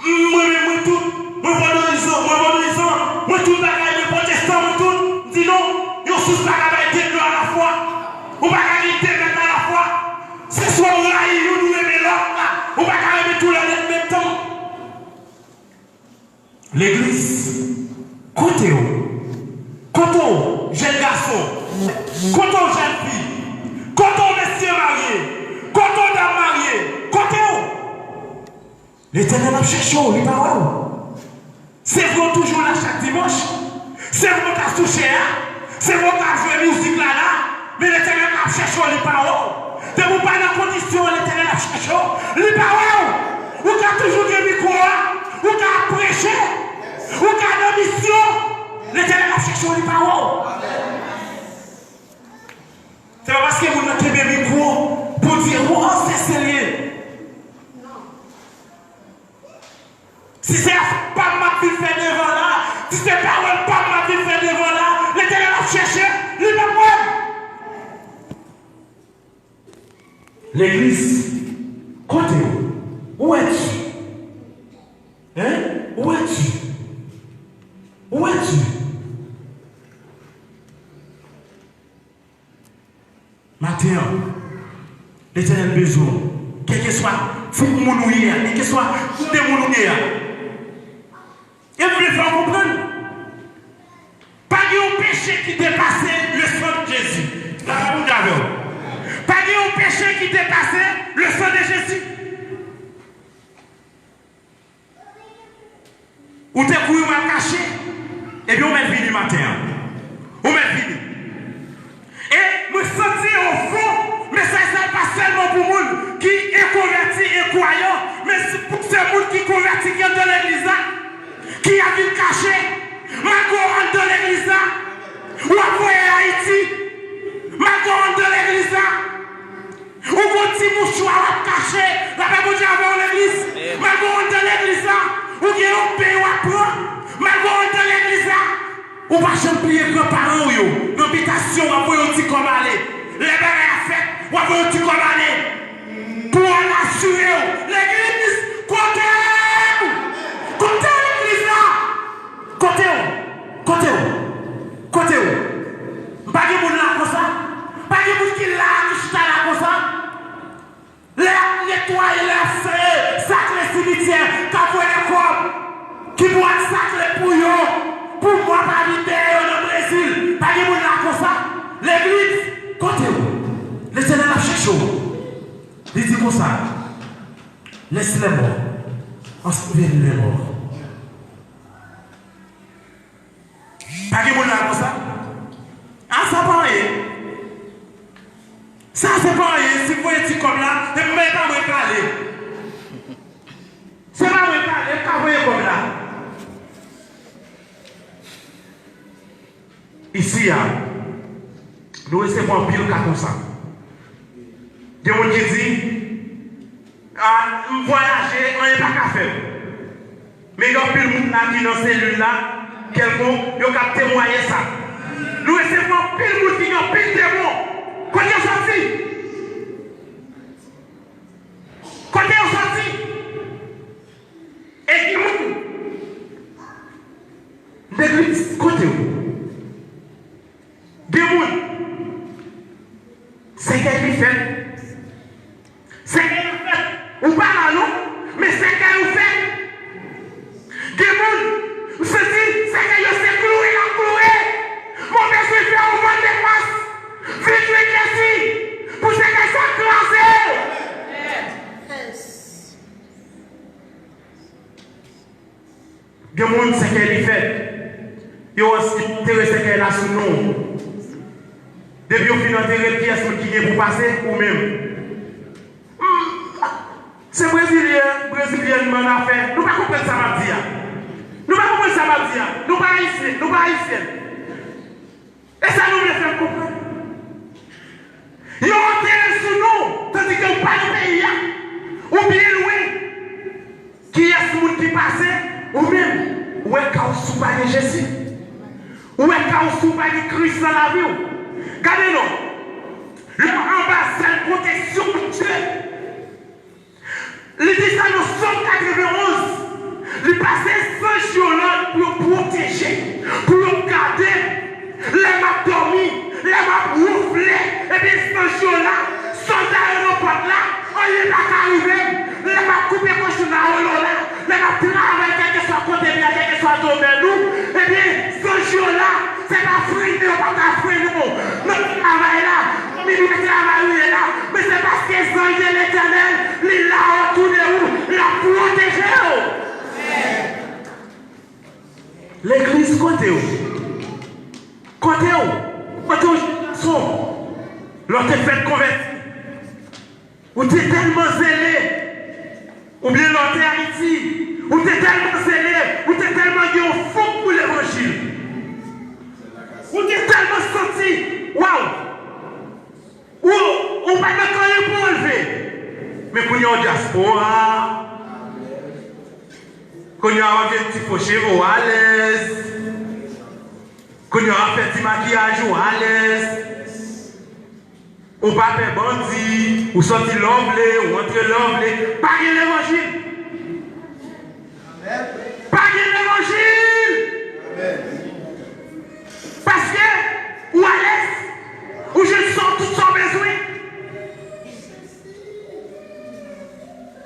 Mwen menm, mwen tout, mwen vodouyizan, mwen vodouyizan, mwen tout bagay, mwen pwotestan, mwen tout." M di, "Non, yon sous pa ka bay de dlo alafwa. Ou pa ka gen de mèt alafwa. Se swa w rayi youn ou renmen lòt la. Ou pa ka renmen toulède an menm tan." Legliz, kote w? Kote w, jèn gason? Kote w, jèn fi? Kote w, mesye marye? Kote w, dam marye? Kote w? Letènèl ap chèche w, li pa wè w. Se vre w toujou la chak dimanch. Se vre w ka sou chè a. Se vre w ka jwe mizik la la. Men Letènèl ap chèche w, li pa wè w. Depi w pa nan kondisyon an, Letènèl ap chèche w, li pa wè w. Ou ka toujou gen mikwo a. Ou ka ap preche. Ou ka nan misyon. Letènèl ap chèche w, li pa wè w. Se pa paske moun nan kenbe mikwo pou di, "O, se serye." Si se afè pa m m ap vin fè devan la, si se pawòl pa m m ap vin fè devan la, Letènèl ap chèche, li p ap wè m. Legliz, kote w? Où es-tu? Hein? Où es-tu? Où es-tu? Maten an, Letènèl bezwen w. Kèlkeswa tip moun ou ye a, kèlkeswa kote moun ou ye a. E m vle fè w konprann. Pa gen yon peche ki depase le sang de Jésus. Sa pa Bondye avè w. Pa gen yon peche ki depase le sang de Jésus. Ou te kouri w al kache, ebyen ou mèt vini maten an. Ou mèt vini. E mwen santi o fon, mesaj sa pa sèlman pou moun ki enkonvèti e kwayan, men se pou se moun ki konvèti ki anndan legliz la, ki ap vin kache, malgre w anndan legliz la, w ap voye Ayiti, malgre w anndan legliz la. Ou gon ti mouchwa w ap kache, lapè Bondye avè w legliz. Malgre w anndan legliz la, ou gen yon beny w ap pran. Malgre w anndan legliz la, ou pa janm bliye granparan w yo. Nan bitasyon, w ap voye yon ti kòb ale. Lè bagay ap fèt, w ap voye yon ti kòb ale. Pou w al asire w. Legliz, kote w? Kote w legliz la? Kote w? Kote w? Kote w? M pa gen moun la konsa. Pa gen moun ki la, ki chita la konsa. Lè y ap netwaye, lè y ap sa-, sakle simityè, k ap voye kòb, ki pou al sakle pou yo, pou mwa pa vin dèyè yo nan Brezil. Pa gen moun la konsa. Legliz, kote w? Letènèl ap chèche w. Li di konsa, laisse les morts ensevelir les morts. Pa gen moun la konsa? A, sa pa anyen. Sa se pa anyen, si m voye ti kòb la, e m pa mwen k ale. Se pa mwen k ale, m ka voye kòb la. Isi a, nou resevwa anpil ka konsa. Gen moun ki di, "A, m vwayaje, anyen pa ka fè m." Men gen anpil moun la ki nan selil la, kèlkonk, yo k ap temwaye sa. Nou resevwa anpil moun ki gen anpil demon. Kote yo soti? Kote yo soti? E gen moun, legliz, kote w? Gen moun, sèkèy li fèt. Sèkèy ou fèt, ou pa la non, men sèkèy ou fèt. Gen moun, m santi sèkèy yo se kloure y ap kloure. Mwen bezwen fè yon vòt de fòs. Vin jwenn Jezi pou sèkèy sa kraze. Gen moun sèkèy li fèt. Yo antere sèkèy la sou non. Depi yo fin antere, kiyès moun ki gen pou pase? Ou menm. Hmm. Se brezilyen, brezilyèn m annafè. Nou pa konprann sa m ap di a. Nou pa konprann sa m ap di a. Nou pa ayisyen, nou pa ayisyèn. E sa nou vle fè m konprann? Yo antere l sou non, tandike ou pa nan peyi a. Ou byen lwen. Kiyès moun ki pase? Ou menm. Ou wè ka w si w pa gen Jezi. Ou wè ka w si w pa gen Kris nan lavi w. Gade non. Lè w anba zèl pwoteksyon Bondye. Li di sa nan Sòm katrevenn onz. Li pase zanj yo lòd pou yo pwoteje, pou yo gade m. Lè m ap dòmi, lè m ap woufle, ebyen zanj yo la, sòlda yo nan pòt la, anyen pa ka rive m. Lè m ap koupe kochon nan wolo la, lè m ap travay kèlkeswa kote m ye a, kèlkeswa Tonbe nou, ebyen, zanj yo la, se pa frennen yo pa ka frennen w nan travay la, nan milye travay ou ye la, men se paske zanj de Letènèl, li la otou de ou, l ap pwoteje w. Legliz, kote w? Kote w? Kote w, jèn gason? Lè w te fèk konvèti, ou te tèlman zele, oubyen lè w te Ayiti, ou te tèlman zele, ou te tèlman gen yon fouk pou levanjil. Ou te tèlman santi, waw, ou, ou pa t nan anyen pou w leve. Men kounye a w dyaspora. Kounye a w ap gen ti fo cheve w alèz. Kounye a w ap fè ti makiyaj ou alèz. Ou pa pè bandi, ou sòti lè w vle, ou antre lè w vle. Pa gen levanjil. Pa gen levanjil. Paske ou alèz, ou jwenn sa, tout sa w bezwen.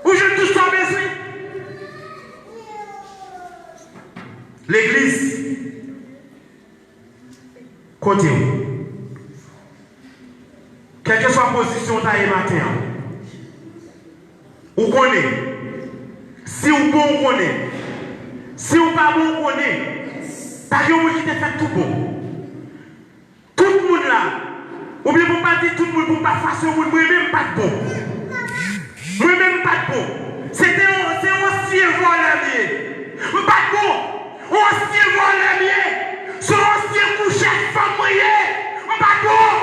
Ou jwenn tout sa w bezwen. Legliz, kote w? Kèlkeswa pozisyon w ta ye maten an, ou konnen. Si w bon, ou konnen. Si w pa bon, ou konnen. Pa gen yon moun ki te fèt tou bon. Tout moun la, oubyen pou m pa di tout moun, pou m pa fase yon moun, mwen menm m pa t bon. Mwen menm m pa t bon. Se te yon, se yon ansyen vòlè m ye. M pa t bon. Yon ansyen vòlè m ye. Se yon ansyen kouchèt fanm mwen ye. M pa t bon.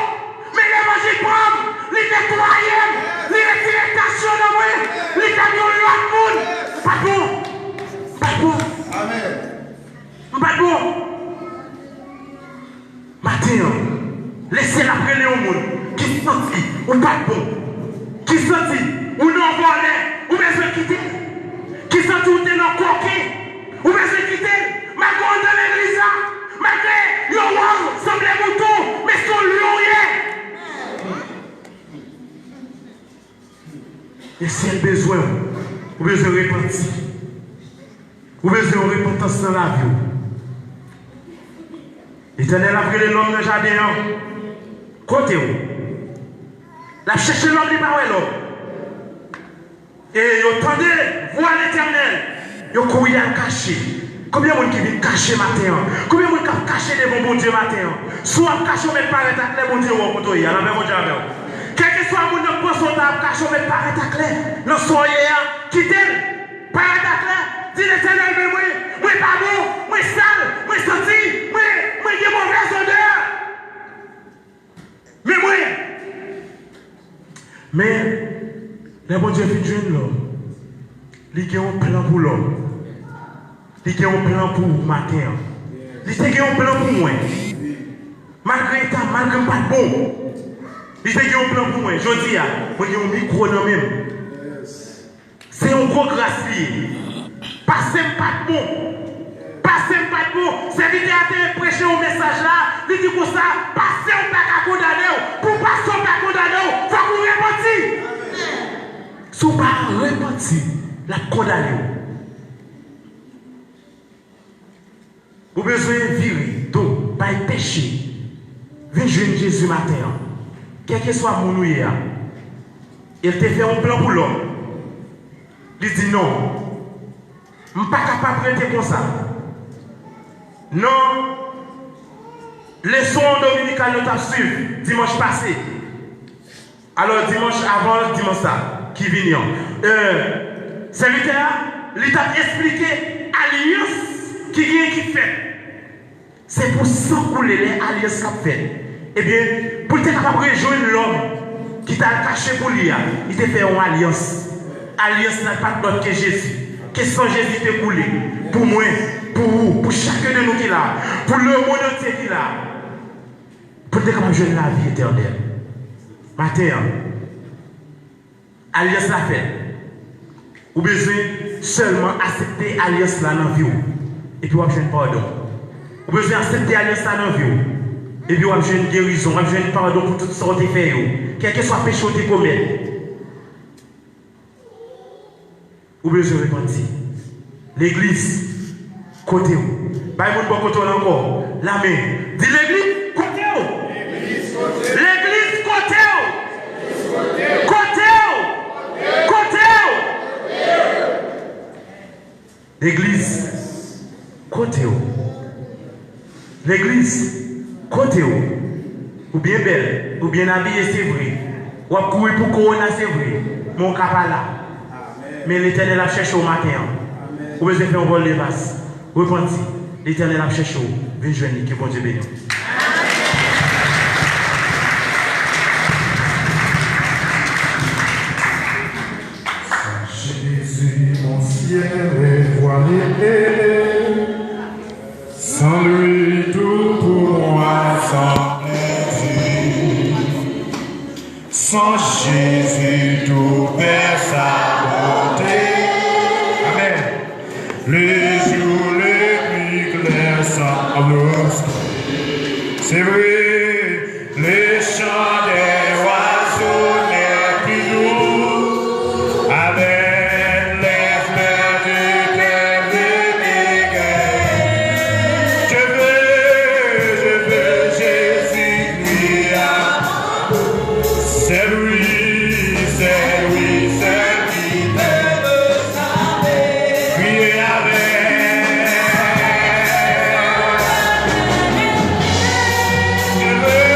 Men levanjil pran m, li netwaye m, li retire tach yo nan mwen, li fè m yon lòt moun. M pa t bon. M pa t bon. M pa t bon. Maten an, lè syèl ap rele yon moun ki santi ou pa t bon, ki santi ou nan vòlè, ou bezwen kite l, ki santi ou te nan koken, ou bezwen kite l, malgre w nan legliz la, malgre yo wè w sanble mouton, men se yon lyon w ye. E si l bezwen w, ou bezwen repanti. Ou bezwen yon repantans nan lavi w. Letènèl ap rele lòm nan jaden an. Kote w? L ap chèche lòm, li pa wè lòm. E yo tande vwa Letènèl, yo kouri al kache. Konbyen moun ki vin kache maten an? Konbyen moun k ap kache devan Bondye maten an? Si w ap kache, w mèt parèt aklè, Bondye wè w kote w ye a, lapè Bondye avè w. Kèlkeswa moun nan k panse w ta ap kache, w mèt parèt aklè nan sa w ye a, kite l. Parèt aklè, di Letènèl, men mwen, mwen pa bon, mwen sal, mwen santi, mwen, mwen gen movèz odè. Men mwen, men, lè Bondye fin jwenn lòm, li gen yon plan pou lòm. Li gen yon plan pou ou maten an. Li te gen yon plan pou mwen. Malgre eta m, malgre m pa t bon, li te gen yon plan pou mwen. Jodi a, mwen gen yon mikwo nan men m. Se yon gwo gras li ye. Pase m pa t bon. Pase m pa t bon. Sèvitè a te preche yon mesaj la. Li di konsa, pase w pa ka kondane w. Pou pase w pa kondane w, fòk ou repanti. Si w pa repanti, l ap kondane w. Ou bezwen vire do, bay peche. Vin jwenn Jezi maten an. Kèlkeswa moun ou ye a. E l te fè yon plan pou lòm. Li di, "Non, m pa kapab rete konsa. Non, leson dominikal nou t ap swiv dimanch pase." Alò, dimanch avan dimanch sa ki vini an, euh, sèvitè a, li t ap esplike alyans ki genyen ki fèt. Se pou san koule lè alyans la ap fèt. Ebyen, pou l te kapab rejwenn lòm ki t al kache pou li a, li te fè yon alyans. Alyans la pa t lòt ke Jezi. Ke san Jezi te koule pou mwen, pou ou, pou chak de nou ki la, pou lemonn antye ki la. Pou n te kapab jwenn lavi etènèl. Maten an, alyans la fèt. Ou bezwen sèlman aksepte alyans la nan vi w, epi w ap jwenn padon. Ou bezwen aksepte alyans la nan vi w, epi w ap jwenn gerizon, w ap jwenn padon pou tout sa w te fè yo, kèlkeswa peche w te komèt. Ou bezwen repanti. Legliz, Kote w? Bay moun bò kote w la ankò. Lame. Di legliz, kote w? Legliz, kote w? Kote w? Kote w? Legliz, kote w? Legliz, kote w? Ou byen bèl, ou byen abiye, se vre. W ap kouri pou kowona, se vre. Men w ka pa la. Men Letènèl ap chèche w maten an. Ou bezwen fè yon vòl de fas. Repanti. Letènèl ap chèche w. Vin jwenn li. Ke Bondye beni w. Sans Jésus, mon ciel est voilé. Sans lui, tout pour moi s'anéantit. Sans Jésus, tout perd sa beauté. Amen. Le jour le plus clair semble obscur. C'est vrai, le chant des oiseaux n'est plus doux. Amen. Les fleurs de tes lèvres m'égaient. Je veux, je veux Jésus, lui, à c'est lui, c'est lui seul qui peut me sauver. Priez avec. Je veux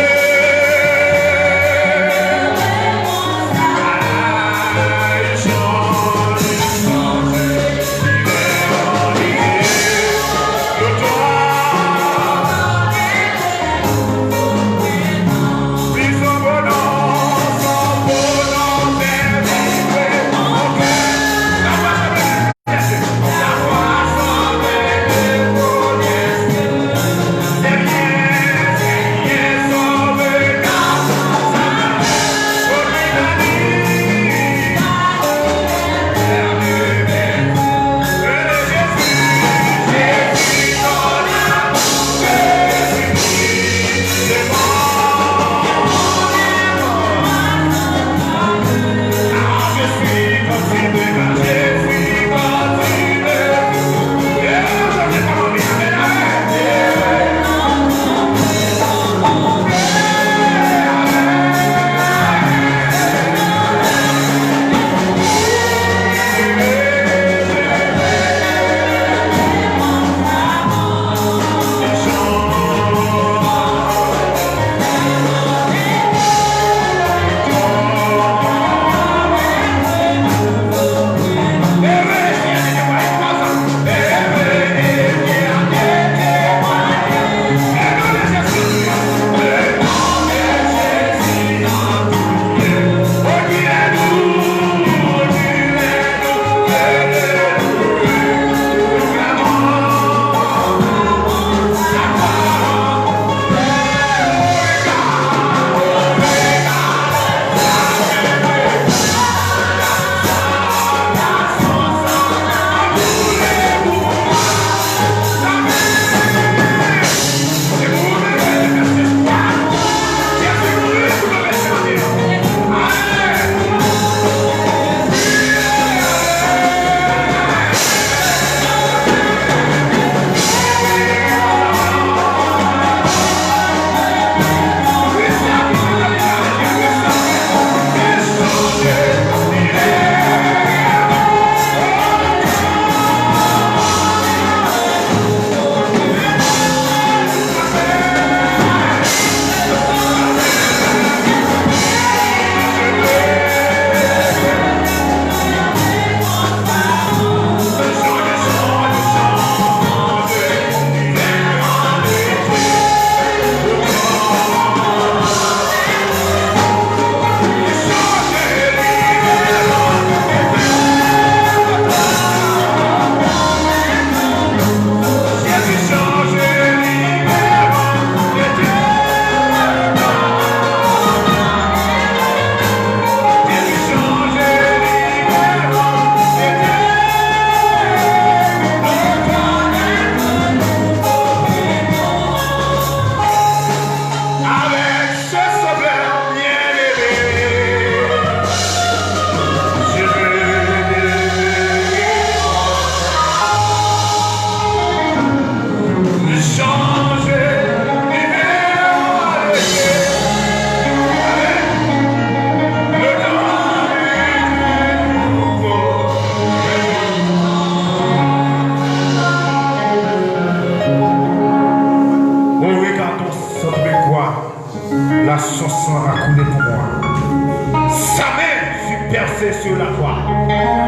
Sur la croix,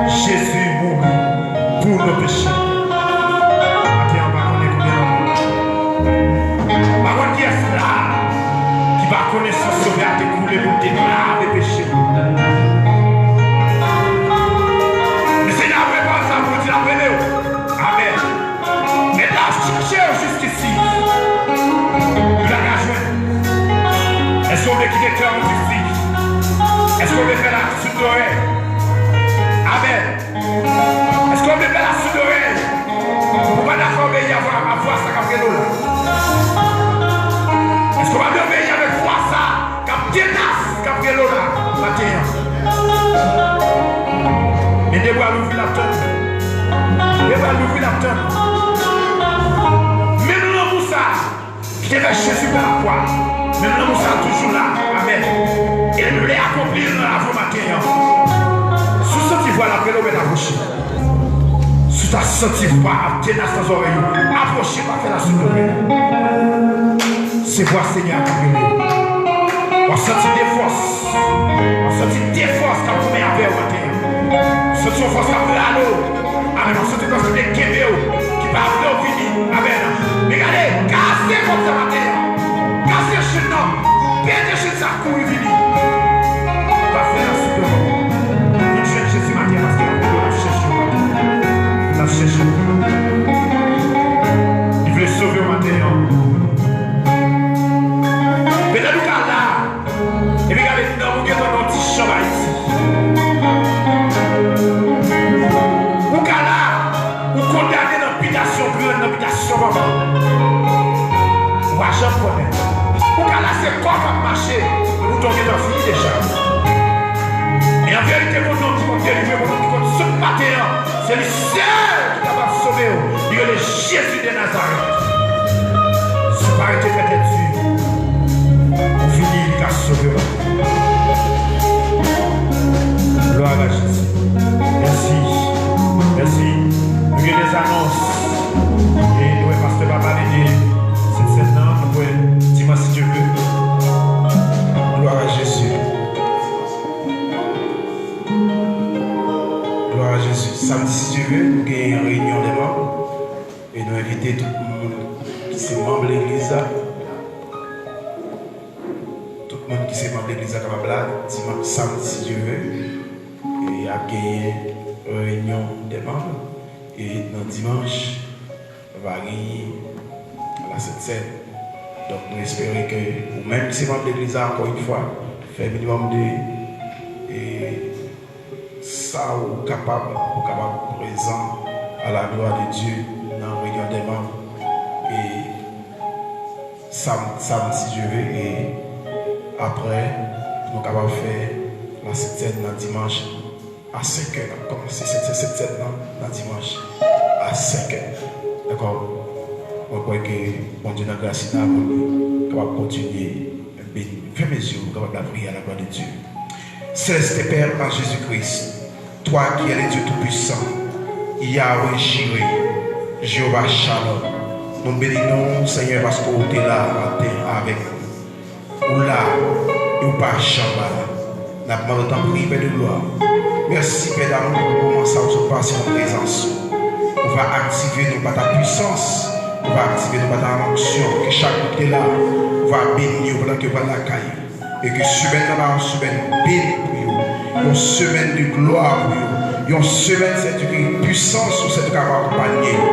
Jésus mourut pour nos péchés. Maten an, m pa konnen konbyen nan nou. M pa konn kiyès la ki pa konnen san Sovè a te koule pou l te lave peche l. Men Senyè a preparasyon pou di l ap rele w. Amèn. Men l ap chèche w jiskisi. Li pa ka jwenn. Èske w vle kite kè w endistri? Èske w vle fè l ak soud lòrèy? Amèn. Èske w vle fè l ak soud lòrèy? Ou pa dakò obeyi a vwa, a vwa sa k ap rele w la? Èske w pa vle obeyi avèk vwa sa k ap tenas, k ap rele w la maten an? Men de bra l ouvri, l ap tann. De bra l ouvri, l ap tann. Menm lanmou sa ki te fè Jezi pran lakwa, menm lanmou sa a toujou la. Amèn. E l vle akonpli l nan lavi w maten an. Si w santi vwa l ap rele w, mèt apwoche. Si w ta santi vwa ap tenas nan zòrèy ou, apwoche, pa fè l asou do. Se vwa Senyè a k ap rele w. W ap santi de fòs. W ap santi de fòs k ap goumen avè w maten an. W ap santi yon fòs k ap rale w. Amèn. W ap santi yon fòs ki vle kenbe w, ki pa vle w vini. Amèn. Men gade, kase pòt sa maten an. Kase chenn nan. Pete chenn sa, kouri vini. L ap fè l asou do. Vin jwenn Jezi maten an, paske l ap rele w, l ap chèche w. L ap chèche w. Li vle sove w maten an. Petèt ou ka la, epi gade nanm ou gentan nan yon ti chanm Ayiti. Ou ka la, ou kondane nan bitasyon grann, nan bitasyon manman. Ou pa janm konnen. Ou ka la, se kò k ap mache, men bouton gentan fini deja. Men an verite, Bondye ki konn delivre, Bondye ki konn sout maten an, se li sèl ki kapab sove w. Li rele Jezi de Nazarèt. Si w pa rete pètèt di, ou fini, li ka sove w. Glwa a Jezi. Mèsi. Mèsi. Nou gen dèzanons. E nou wè pastè pa pale de Sent Sèn nan. Nou wè dimanch, si Dye vle. Glwa a Jezi. Glwa a Jezi. Samdi, si Dye vle, nou gen reyinyon de manm. E nou envite tout moun ki se manm legliz la. Tout moun ki se manm legliz la kapab la dimanch, samdi, si Dye vle. E ap genyen reyinyon de manm. E nan dimanch, va genyen la Sent Sèn. Donk, nou espere ke ou menm ki se manm legliz la, ankò yon fwa, fè minimòm de, e, sa ou kapab, pou kapab prezan à la gloire de Dieu nan reyinyon de manm. E sam-, samdi, si Dye vle, e apre, nou kapab fè la Sent Sèn nan dimanch a senkè. N ap kòmanse Sent Sèn, Sent Sèn nan, nan dimanch a senkè. Dakò? Mwen kwè ke Bondye nan gras li nan, pou li kapab kontinye beni. Fèmen zye w, ou kapab lapriyè à la gloire de Dieu. Céleste Père, en Jésus-Christ, toi qui es le Dieu Tout-Puissant, Yahweh Jireh, Jéhovah Shalom, nou beni nou, Senyè, paske ou te la maten avèk nou. Ou la, e ou pa janm pa la. N ap mande w, tanpri, Pè de glwa. Mèsi, Pè damou, pou moman sa ou sot pase nan prezans ou. Ou va aktive nou pa ta pwisans, ou va aktive nou pa ta onksyon. Ke chak moun ki te la, ou va beni yo pandan ke yo pral lakay yo. E ke semèn nan va yon semèn beni pou yo. Yon semèn de glwa pou yo. Yon semèn, Sètye, ke pwisans ou, Sètye, kapab akonpanye yo.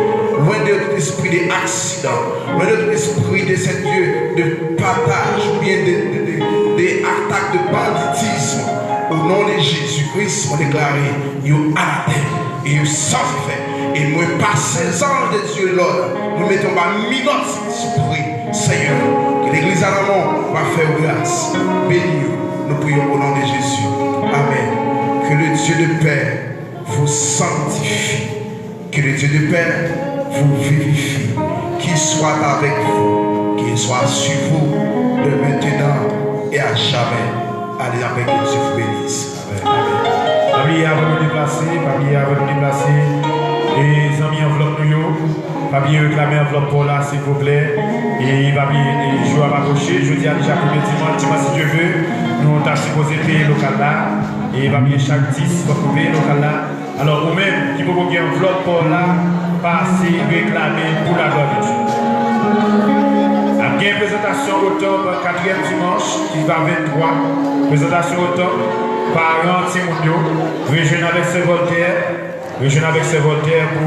Lwen de tout espri de aksidan. Lwen de tout espri de, Sètye, de pataj oubyen de, de, de, de atak de banditism. O non de Jezi Kris, mwen deklare yo anatèm e yo san efè. E mwen pase zanj de Dye lòd, mwen mete anba minòt Sentespri. Senyè, ke legliz la nan men w va fè w gras. Beni yo. Nous prions au nom de Jésus. Amen. Que le Dieu de paix vous sanctifie. Que le Dieu de paix vous vivifie. Qu'il soit avec vous. Qu'il soit sur vous. De maintenant et à jamais. Allez, la paix que Dieu vous bénisse. Amen. Amen. Pa bliye avan nou deplase, pa bliye avan nou deplase. E zanmi anvlòp nou yo, pa bliye reklame anvlòp pa w la, silvouplè. E pa bliye, e jou a pa pwoche, jodi a deja premye dimanch, dimanch, si Dye vle, nou ta sipoze peye lokal la. E pa bliye chak dis, w ap peye lokal la. Alò, ou menm ki poko gen anvlòp pa w la, pase reklame pou laglwa de Dye. Ap gen prezantasyon Otòb, katriyèm dimanch, ki va venntwa. Prezantasyon Otòb, paran timoun yo, rejwenn avèk Sè Voltaire, rejwenn avèk Sè Voltaire pou